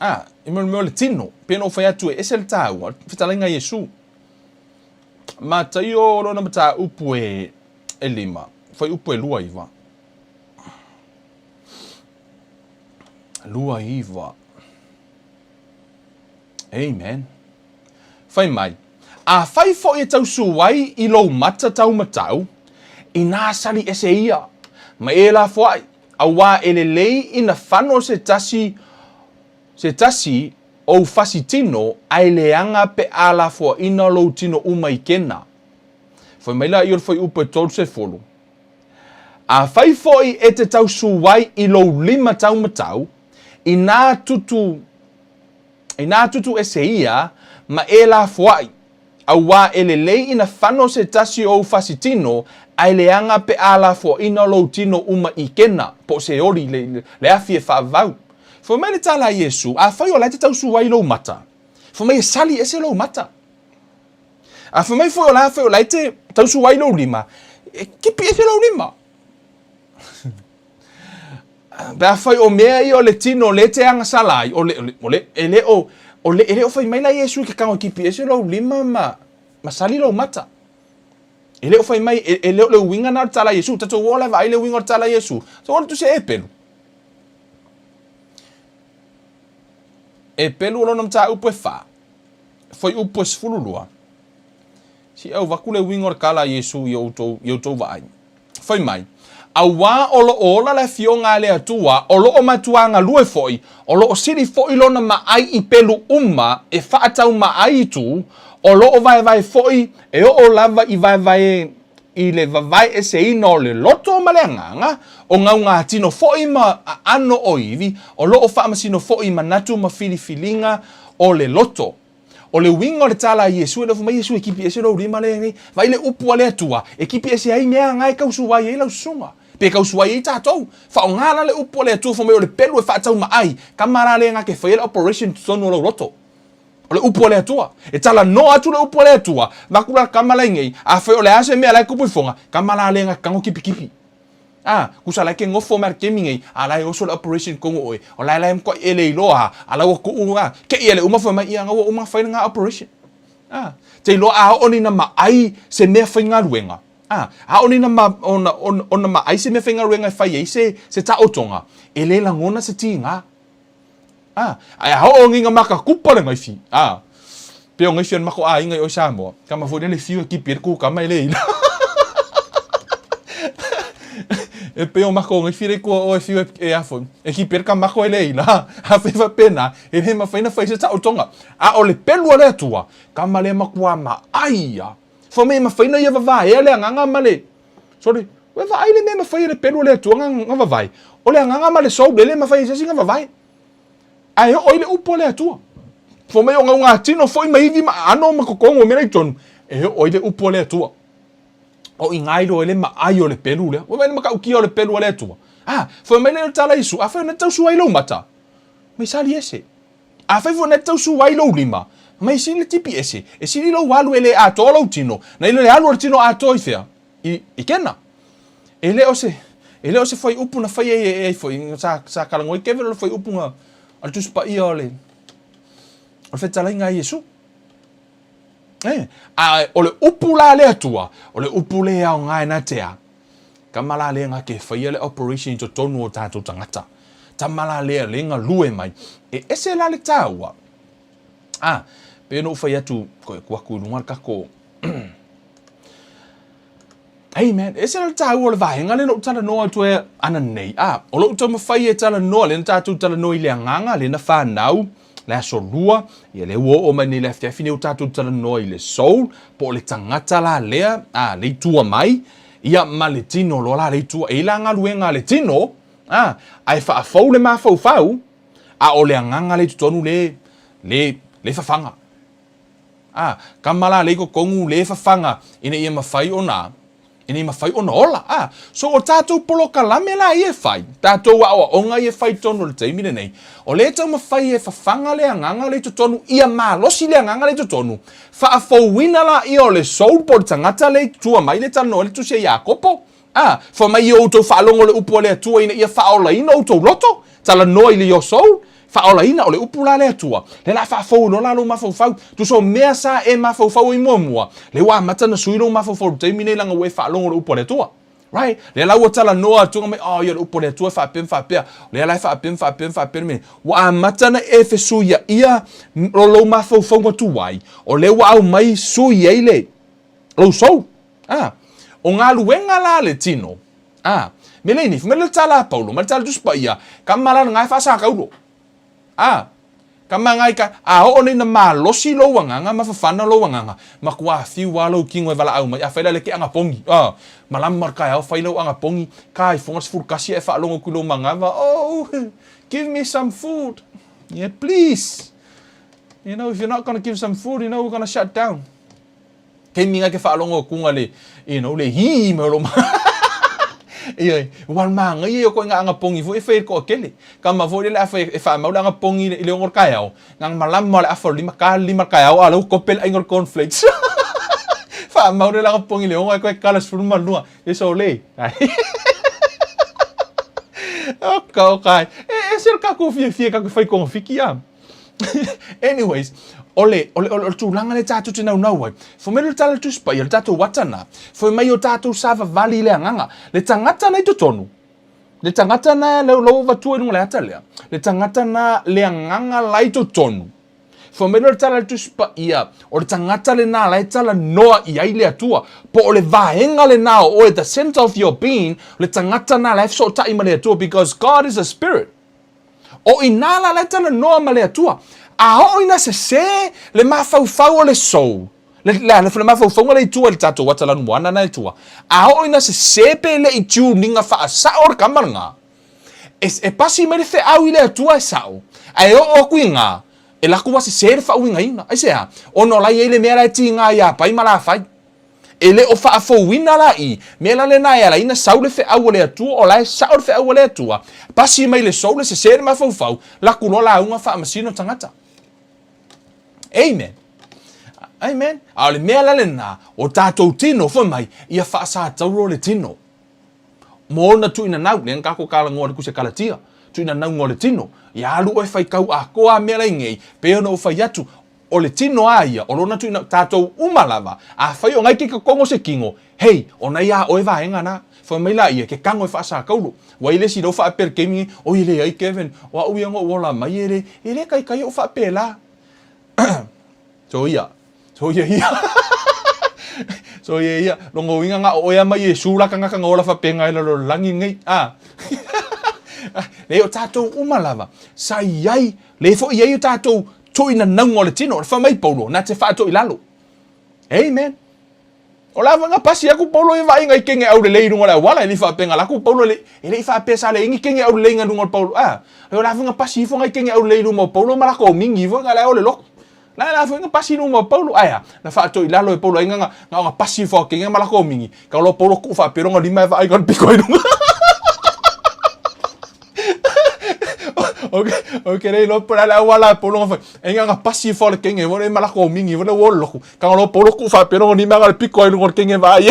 A, i mea o le tino, pei ona ou fai atu e ese le tāua, fetalaiga a Iesu. Mataio lona mataupu e, e lima, fuaiupu e 29. 29. Amen. Fai mai, Afai foi e tausu ai i lou mata taumatau, inā sali ese ia, ma e lafoai, auā e lelei ina fano se tasi, se tasi ou fasi tino, ae leaga pe a lafoaina lou tino uma i kena. Fai mai laia o le fuaiupu e 30, Afai foi e te tausu ai i lou lima taumatau, inā tutu, Inā tutu ese ia, ma e lafoai, auā e lelei ina fano se tasi o ou fasi tino, ae leaga pe a lafoaina lou tino uma i kena, po o se oli, le, le afi e faavavau. Fai mai le tala a Iesu, Afai o la e te tausu ai lou mata, fai mai e sali ese lou mata. A fai mai foi o la, afai o la e te tausu ai lou lima, e kipi ese lou lima. Pe afai o mea ia o le tino le te agasala ai, o le, o le, o le, e le o, o le, e le o fai mai la Iesu i ke kago e kipi ese lou lima ma, ma sali lou mata. E le o fai mai, e, e le o le uiga na o le tala a Iesu. Tatou o la e vaai le uiga o le tala a Iesu. Tatou o le tusi a Epelu. Epelu o lona mataupu e fa, fuaiupu e 12. Si au vaku le uiga o le kala a Iesu i outou, i outou vaai. Fai mai, Auā o lo o ola le Afioga a le Atua, o lo o matuā galue foi, o lo o sili foi lona maai i pelu uma e faatau maai i tu, o lo o vaevae foi e oo lava i vaevae i le vavae eseina o le loto ma le agaga, o gaugātino foi ma aano o ivi, o lo o faamasino foi i manatu ma filifiliga o le loto. O le uiga o le tala a Iesu, e le o fai mai Iesu e kipi ese lou lima lea nei. Vaai le upu a le Atua, e kipi ese ai mea nga e tausuai ai lau susuga, pe tausuai ai tatou. Faaaoga la le upu a le Atua fai mai o le pelu e faataumaai, kama la lea nga ke faia le operation i totonu o lou loto. O le upu a le Atua. E talanoa atu le upu a le Atua, vaku la kama la nei, afai o le a se mea la e kupu i foga, kama la lea nga ke kago kipikipi. A, kusa la ke ngofo mai le kemi nei, a la e oso le operation kongo oe, o la e la e mkoai e le iloa ha, a la ua kuu a, ke ia le uma fai mai ia nga ua uma fai nga operation. A, te iloa a oo ni na maai se mea faigaluega, a, a oo ni na ma, ona, ona, ona maai se mea faigaluega e fai ai se, se taotoga, e le lagona se tiga. A, ae a oo ngiga maka kupa le ngaifi. A, pe o ngaifi o le mako aiga i oi Samoa. Kama foi le fiu e kipi e le kukama e le ila. E pe o mako ngaifi le kua o e fiu e, e a foi. E kipi e le kamako e le ila. A fe fa pena, e le mawhai na whai se taotonga. A o le pelu a le Atua, kama le makua ma ai ia. Fa me mawhai na ia vavaea le agaga ma le, Sorry, ua vaai le mea mafai e le pelu o le Atua nga vavae. O le agaga ma le soul e le mafai e se isi nga vavae. Ae oo ai le upu a le Atua. Fai mai o gaugatino foi ma ivi ma aano ma kokogo o mea la i totonu, e oo ai le upu a le Atua. O i ga iloa ai le maai o le pelu lea. Ua vaai le matautia o le pelu a le Atua. A, fai mai lea o le tala a Iesu, afai o na tausu ai lou mata, mai sali ese. Afai foi na tausu ai lou lima, mai sili le tipi ese, e sili lou alu e le atoa lou tino, nai lo le alu o le tino atoa i fea? I, i kena. E le o se, e le o se fuaiupu na fai ai e ai foi, sa, sa talanoa ai Kevin o le fuaiupu na, a le Tusi Paia o le, o le fetalaiga a Iesu. E, a o le upu la a le Atua, o le upu le aoga e na te a, Tama la lea nga ke faia le operation i totonu o tatou tagata. Tama la lea le galue mai. E ese la le taua. Ah, pe no fai atu koe ku aku i lunga le kako. Hey man, ese la le taua o le vaega le lou talanoa atu e ana nei. Ah, o lou taumafai e talanoa, lea na tatou talanoa i le agaga, lea na fanau, le aso lua, ia lea ua oo mai nei le afiafi nei ua tatou talanoa i le soul, po o le tagata la lea, ah, le i tua mai, Ia, ma le tino loa la le itu, e i la galuega a le tino, a, ae faafou le mafaufau, a o le agaga le i totonu le, le, le fafaga. A, kama la le i totonu le fafaga ina ia mafai ona, ina ia mafai ona ola. A, so o tatou polokalame la ia e fai, tatou aoaoga ia e fai i totonu o le taimi lenei, o lea e taumafai e fafaga le agaga le i totonu, ia malosi le agaga le i totonu, Faafouina laia o le soul po o le tagata lea i tua mai le talanoa ai le Tusi a Iakopo. A, fai mai ia outou faalogo le upu a le Atua ina ia faaolaina outou loto. Talanoa i le your soul, faaolaina, o le upu la a le Atua. Lea la faafou loa la lou mafaufau. Tusa o mea sa e mafaufau ai muamua, lea ua amata ona sui lou mafaufau i le taimi nei leaga ua e faalogo i le upu a le Atua. Right? Lea la ua talanoa atu mai, oh, ia le upu a le Atua e faapea ma faapea. Lea la e faapea ma faapea ma faapea le mea. Ua amata ona e fesuiaia lo lou mafaufauga tuai, o lea ua aumai sui ai le lou soul. Ah, o galuega la a le tino, ah, me le inifu, me le tala a Paulo, ma le tala Tusi Paia, ka malala nga e faasakaulo. A, ka mangai ka, a oo nei na malosi lou agaga ma fafana lou agaga, matua fiu lava lou kino e valaau mai, afai la le ke agapogi, a, malama le taeao fai lau agapogi, ka i foga 11 ae faalogo atu i lou manava, oh, give me some food, yeah, please, you know, if you're not gonna give some food, you know, we're gonna shut down. Taimi nga ke faalogo atu le, you know, le hī mai o lou Ioe, ua manaia ia o koe agapogi foi e fai ai le toatele. Kama foi lele afai e faamau le agapogi i le 6 o le taeao, na malama o le afa o le 5, ta le 5 le taeao a o lea ua kope le aiga o le cornflakes. Faamau le agapogi i le 6 ae toe kala 12, e sole. Oka, oka, e ese le tatou fiafia tatou te fai kogafiti a. Anyways, o le, o le, o le tulaga lea tatou te naunau ai, fai mai le tala Tusi Paia, le tatou ata na, fai mai o tatou savavali i le agaga. Le tagata na i totonu, le tagata na le ua avatua i luga o le ata lea, le tagata na le agaga la i totonu. Fai mai le tala Tusi Paia, o le tagata lena la e talanoa i ai le Atua, po o le vaega lena o oe, the center of your being, le tagata na la e fesootai ma le Atua, because God is a spirit. O i nā la la e talanoa ma le Atua. A oo ina sesē le mafaufau o le soul, le, le, le mafaufauga le i tua i le tatou ata lanumoana na e tua, a oo ina sesē pe le i tuninga faasao le kama lena, e, e pasi mai le feau i le Atua e sao, ae oo atu i gā, e laku ua sesē le faauigaina. Aisea? Ona o la e i ai le mea la e tiga iā Pai ma Lafai. E le o faafouina la i mea la lena e ala ai na sau le feau a le Atua, o la e sao le feau a le Atua, pasi mai le sou le sese le mafaufau, laku loa lauga faamasino tagata. Amen. Amen. A o le mea la lena, o tatou tino, fai mai, ia faasatauro le tino. Mo ona tuuinanau, lea na tatou talanoa i le Tusi Kalatia, tuuinanauga o le tino, ia alu oe faitau atoa mea la i nei, pei ona ou fai atu, O le tino a ia, o lona tuuina, tatou uma lava, afai o nai ke totogo se kino, hei, o nai a oe vaega na. Fai mai la ia, ke kago e faasakaulo. Ua i le isi lou faapea i le taimi nei, oi e leai Kevin, o au ia na ou ola mai e le, e le taitai ou faapela. Soia, soia ia. Soia ia, lona uiga na o oe a ma Iesu la tagata na ola faapena i lalolagi nei, a. Leai, o tatou uma lava, sa i ai, le foi i ai o tatou Tuinanauga o le tino, o le fai mai Paulo, na te faatoilalo. Amen. O la foi na pasi aku Paulo i vaaiga i kenge aulelei i luga o le auala, e le i faapea na laku Paulo e le i faapea sa leai ni kenge aulelei na luga o le Paulo. Ah, o la foi na pasi ifo nai kenge aulelei i luma o Paulo ma lako mingi ifo na le o le loku. La la foi na pasi i luma o Paulo. Aia, na faatoilalo e Paulo ai na na pasi ifo a kenge ma lako mingi. Ka lo Paulo ku faapea longa lima e vaai ka piko i luga. Ok, lei lo pala la wala polo fa. E nga pasi fo le kenge mo le mala ko mingi mo le wo lo. Ka lo polo ku fa pero ni ma le piko ai lungo kenge va ye.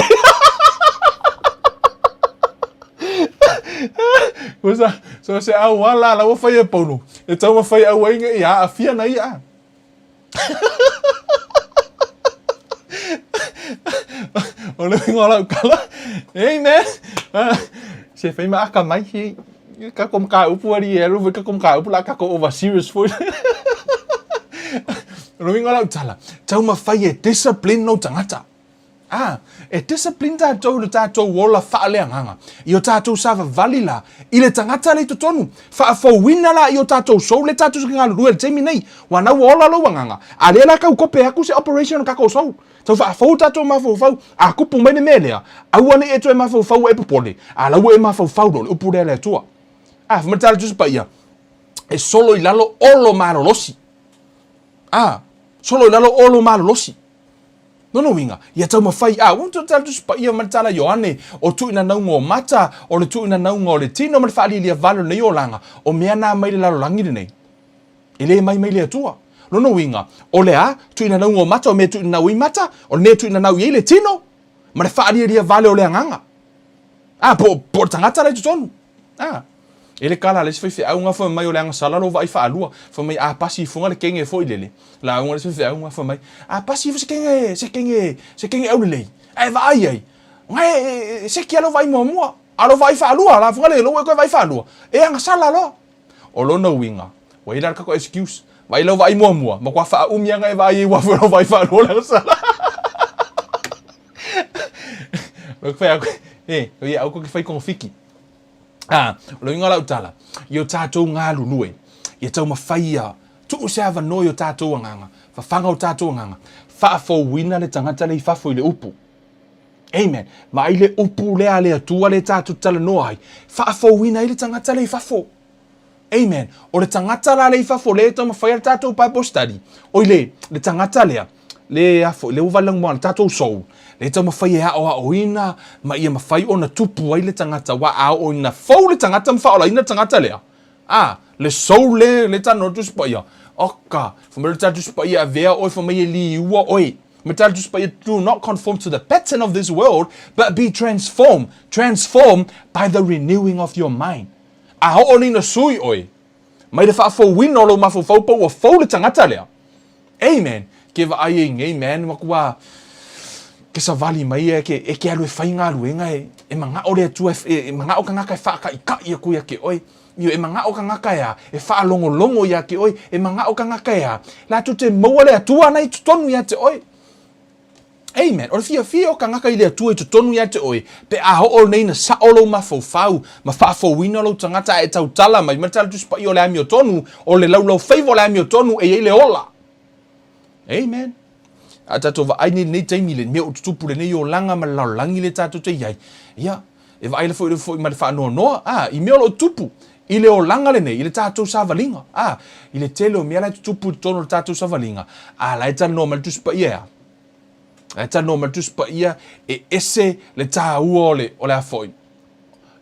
Kusa, so se au wala la wo fa ye polo. E tau ma fai au ai ia afia na ia. O le uiga o lau tala, amen. Se fai ma akamai he tatou mataupu alii e alu foi tatou mataupu la tatou over serious foi. O le uiga o lau tala, taumafai e discipline lou tagata. Ā, e discipline tatou i lo tatou ola faaleagaga, i o tatou savavali la i le tagata lea i totonu. Faafouina la i o tatou soul le tatou se galulue i le taimi nei, ua na ua ola lou agaga, a lea la tau kope atu se operation o tatou soul. Tau faafou tatou mafaufau, a kupu mai le mea lea, aua ne i e toe mafaufau ua e popole, a la ua e mafaufau loa le upu lea a le Atua. Ā, fai mai le tala Tusi Paia, e solo i lalo olo malolosi. Ā, solo i lalo olo malolosi. Lona uiga, ia taumafai a, ua tala Tusi Paia ma le tala Ioane, o tuuinanauga o mata, o le tuuinanauga o le tino ma le faalialia vale o lenei olaga, o mea na mai le lalolagi lenei. E le mai mai le Atua. Lona uiga, o le a? Tuuinanauga o mata, o mea e tuuinanau ai mata, o le mea e tuuinanau i ai le tino, ma le faalialia vale o le agaga. A, po, po o le tagata la i totonu. A, e le kala a le isi faifeau nga fai mai o le agasala lou vaai faalua. Fai mai a pasi ifoga le kenge foi lele. Lauga le isi faifeau nga fai mai, a pasi ifo se kenge, se kenge, se kenge aulelei. Ae vaai ai. Ngae e seki a lou vaai muamua, a o lou vaai faalua, la fuga le lou e koe vaai faalua, e agasala loa. O lona uiga, ua i ai la le tatou excuse, vaai lau vaai muamua, matua faaumi lava e vaai ai ua afu e lau vaai faalua le agasala. Lou fai atu, e, ia aua tou te fai togafiti. A, o le uiga o lau tala, i o tatou galulue, ia taumafai ia tuu se avanoa i o tatou agaga, fafaga o tatou agaga, faafouina le tagata lea i fafo i le upu. Amen. Vaai le upu lea a le Atua lea tatou te talanoa ai, faafouina ai le tagata lea i fafo. Amen. O le tagata la lea i fafo lea e taumafai le tatou Bible study, oi le, le tagata lea, le afo, le ua vale le tatou soul, le taumafai e aoaoina ma ia mafai ona tupu ai le tagata, ua aoaoina fou le tagata ma faaolaina le tagata lea. A, le soul le, le talanoa le Tusi Paia. Oka, fai mai le Tusi Paia avea oe, fai mai e liua oe. Ma le Tusi Paia, do not conform to the pattern of this world, but be transformed, transformed by the renewing of your mind. A oo nei na sui oe, mai le faafouina o lou mafaufau pa ua fou le tagata lea. Amen. Ke vaai ai nei, man, matua ke savali mai e ke, e ke alu e fai galuega e, e manao le Atua e, e manao tagata e faakaʻikaʻi aku ia ke oe. Io, e manao tagata e a, e faalogologo ia ke oe, e manao tagata e a, latou te maua le Atua ana i totonu ia te oe. Amen. O le fiafia o tagata i le Atua i totonu ia te oe, pe a oo nei na sao lou mafaufau, ma faafouina lou tagata a e tautala mai, ma le tala Tusi Paia o le amiotonu, o le laulaufaiva o le amiotonu e i ai le ola. Amen. A tatou vaai nei lenei taimi le mea o tutupu lenei olaga ma le lalolagi le tatou te i ai. Ia, e vaai le foi foi ma le faanoanoa, a, i mea o lo o tupu i le olaga lenei, i le tatou savaliga, a, i le tele o mea la e tutupu i totonu o le tatou savaliga, a la e talanoa mai le Tusi Paia e a? La e talanoa mai le Tusi Paia e ese le tāua o le, o le a foi,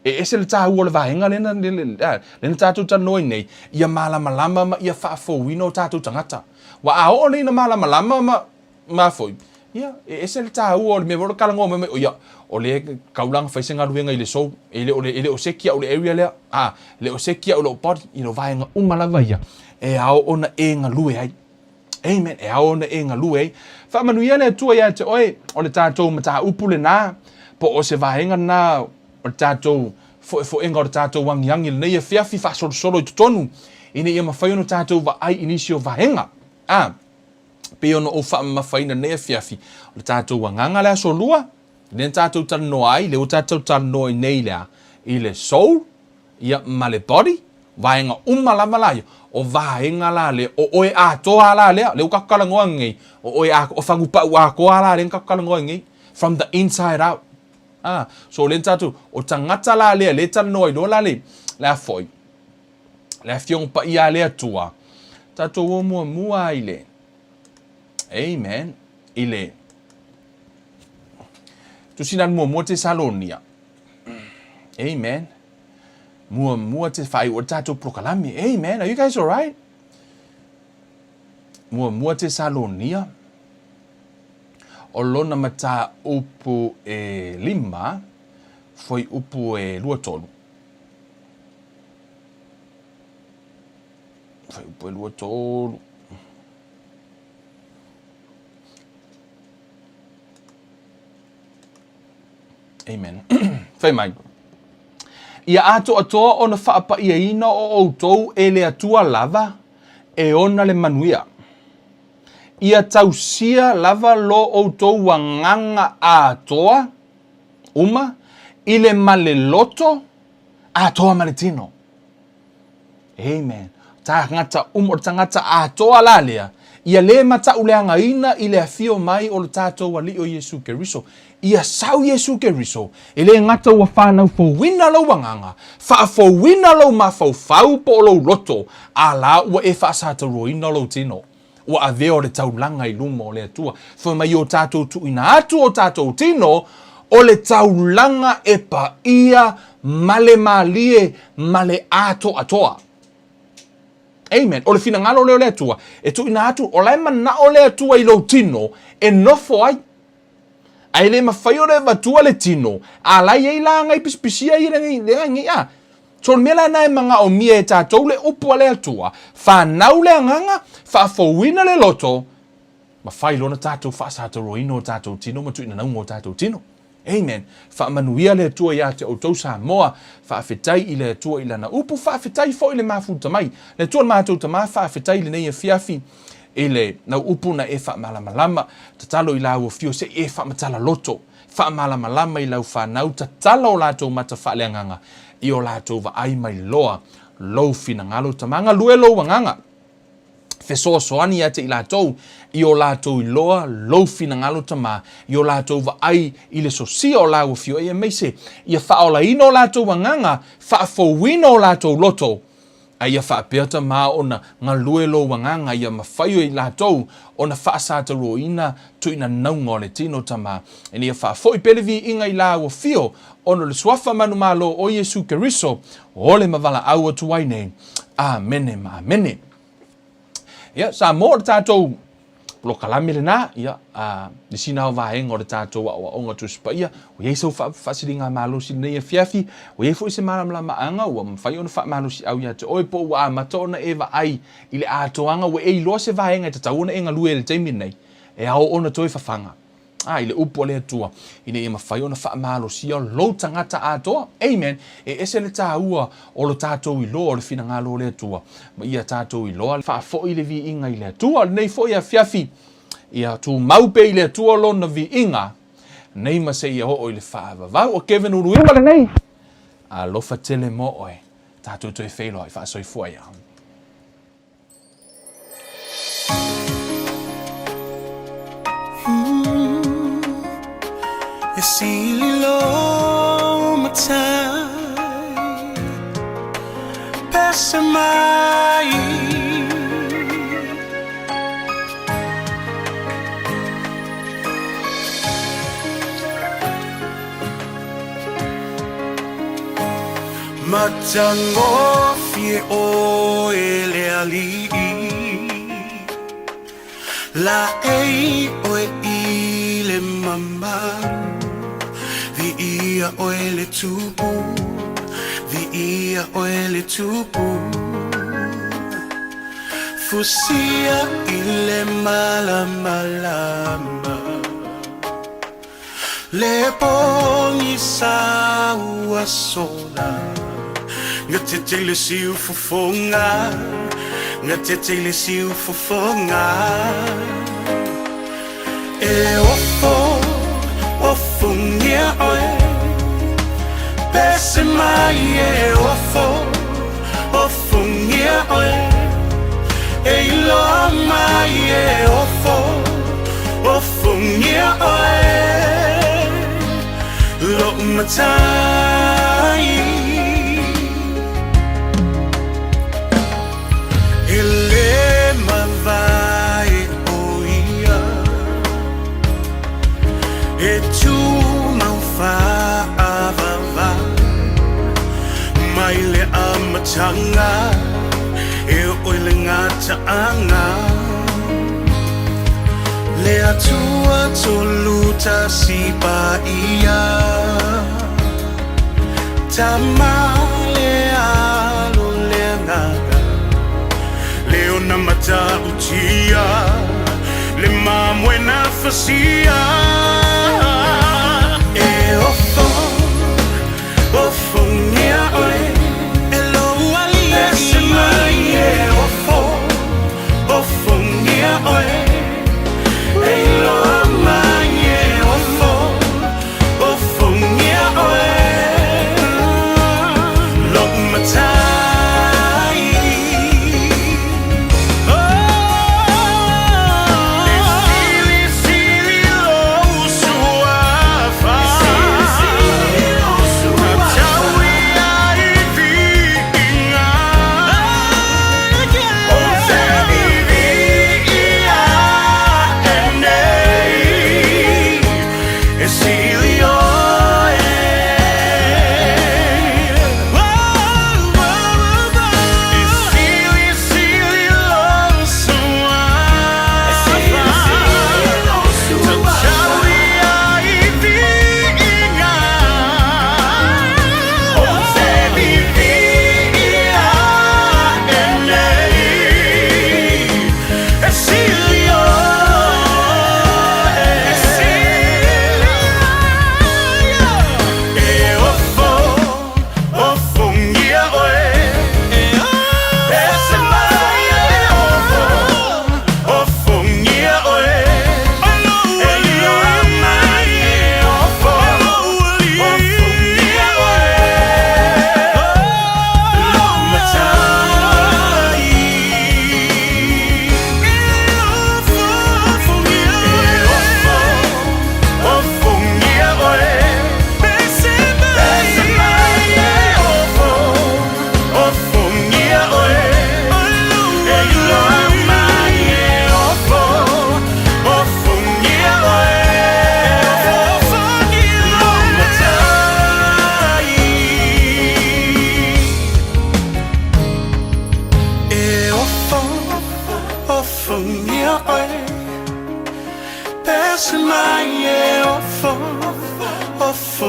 e ese le tāua o le vaega lea na, lea, lea na tatou talanoa ai nei, ia malamalama ma ia faafouina o tatou tagata. Ua a oo nei ina malamalama ma, ma foi, ia, e ese le tāua o le mea foi o le talanoa mai mai, o ia, o lea e tau la ona fai se galuega i le soul, e le o le, e le o seki au i le area lea, a, e le o seki au i lou body, i lou vaega uma lava ia, e ao ona e galue ai. Amen. E ao ona e galue ai. Faamanuia le Atua ia te oe, o le tatou mataupu lena, po o se vaega lena o le tatou foefoega o le tatou agiagi lenei afiafi faasolosolo i totonu, ina ia mafai ona tatou vaai i nisi o vaega. A, pei ona ou faamamafaina lenei afiafi, o le tatou agaga le aso lua, lea na tatou talanoa ai, lea ua tatou talanoa i nei i le a? I le soul, ia, ma le body, vaega uma lava la ia, o vaega la lea, o oe atoa la lea, lea ua tatou talanoa nei, o oe atoa, o fagupau atoa la lea na tatou talanoa ai nei, from the inside out. Ah, so lea na tatou, o tagata la lea, lea e talanoa ai loa la le, le a foi, le Afioga Paia a le Atua, tatou o muamua i le, amen, i le, Tusi la muamua Tesalonia. Amen. Muamua te whai o tatou polokalame. Amen. Are you guys alright? Muamua Tesalonia. O lona mataupu e lima, fuaiupu e 23. Fuaiupu e 23. Amen. Fai mai. Ia atoatoa ona faapaiaina o outou e le Atua lava e ona le manuia. Ia tausia lava lo outou agaga atoa uma i le ma le loto atoa ma le tino. Amen. Tagata uma, o le tagata atoa la lea, ia lē matauleagaina i le afio mai o le tatou Alii o Iesu Keriso. Ia sau Iesu Keriso, e lē gata ua whanau fouina lou agaga, faafouina lou mafaufau po o lou loto, a la ua e faasatauroina lou tino. Ua avea o le taulaga i luma o le Atua. Fai mai o tatou tuuina atu o tatou tino, o le taulaga e paia ma le malie ma le atoatoa. Amen. O le finagalo lea o le Atua, e tuuina atu, o la e manao le Atua i lou tino e nofo ai. Ae le mafai ona e avatua le tino, a la e i ai la agai pisipisia ia le agai a. So o le mea la lena e manaomia e tatou le upu a le Atua, fanau le agaga, faafouina le loto, ma fai loa ona tatou faasatauroina o tatou tino ma tuuina nauga o tatou tino. Amen. Faamanuia le Atua ia te outou Samoa. Faafetai i le Atua i Lana upu. Faafetai foi i le mafuta mai. Le Atua le matou Tama, faafetai i lenei afiafi i le lau upu na e faamalamalama. Tatalo i lau afio se i e faamatala loto. Faamalamalama i lau fanau, tatala o latou mata faaleagaga i o latou vaai mai loa lou finagalo. Tama, galue lou agaga. Fesoasoani ia te i latou i o latou iloa lou finagalo Tama, i o latou vaai i le sosia o lau afioga, aemaise ia faaolaina o latou agaga, faafouina o latou loto, a ia faapea Tama ona galue lou agaga ia mafai e i latou ona faasataluaina tuinanauga o le tino Tama, ina ia faafoi pea le viiga i lau afio ona o le Suafa manumalo o Iesu Keriso o le ma valaau atu ai nei. Amene ma amene. Ia, Samoa o le tatou polokalame lena, ia, a, le sina o vaega o le tatou aoaoga Tusi Paia, ua i ai sau faasiligamalosi i lenei afiafi, ua i ai foi se malamalamaaga ua mafai ona faamalosiau ia te oe po ua amata ona e vaai i le atoaga ua e iloa se vaega e tatau ona e galue i le taimi lenei, e ao ona toe fafaga. A, i le upu a le Atua, ina ia mafai ona faamalosia lou tagata atoa. Amen. E ese le taua o lo tatou iloa o le finagalo o le Atua, ma ia tatou iloa faafoi le viiga i le Atua. O lenei foi afiafi, ia tumau pea i le Atua lona viiga, nei ma seia oo i le faavavau. O Kevin Uluiwa lenei, alofa tele mo oe. Tatou toe feiloai faasoifua ia. E sili lou matai Pese mai Matagofie oe le Alii, Laei oe i le mamalu, Viia oe le Tupu, Viia oe le Tupu. Fusia i le malamalama. Le pogisa ua sola Gatete i le siufofoga Gatete i le siufofoga E ofo, ofongia oe Pese mai e ofo, ofongia oe E iloa mai e ofo, ofongia oe Lou matai E le mavae o ia E tumau faavavau Mai le amataga E oo i le gataaga Le Atua Tolutasi Paia Tama le Alo le Agaga Le ona matautia Le mamoe na fasia E ofo Ofongia oe E lou alii Pese mai e ofo Ofongia oe E iloa mai e ofo Ofongia oe Lou matai E silisili lou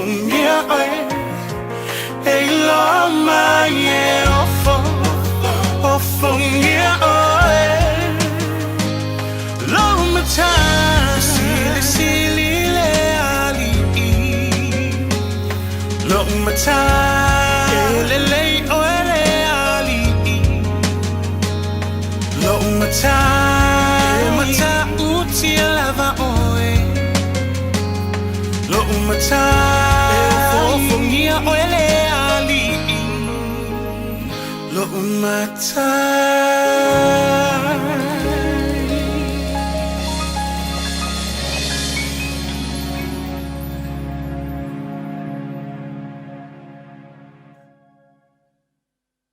Ofogia oe, e iloa mai e ofo, ofogia oe. Lou matai, silisili le alii. Lou matai, e lelei oe le alii. Lou matai, e matautia lava oe. Lou matai, e ofofogia oe le alii. Lou matai.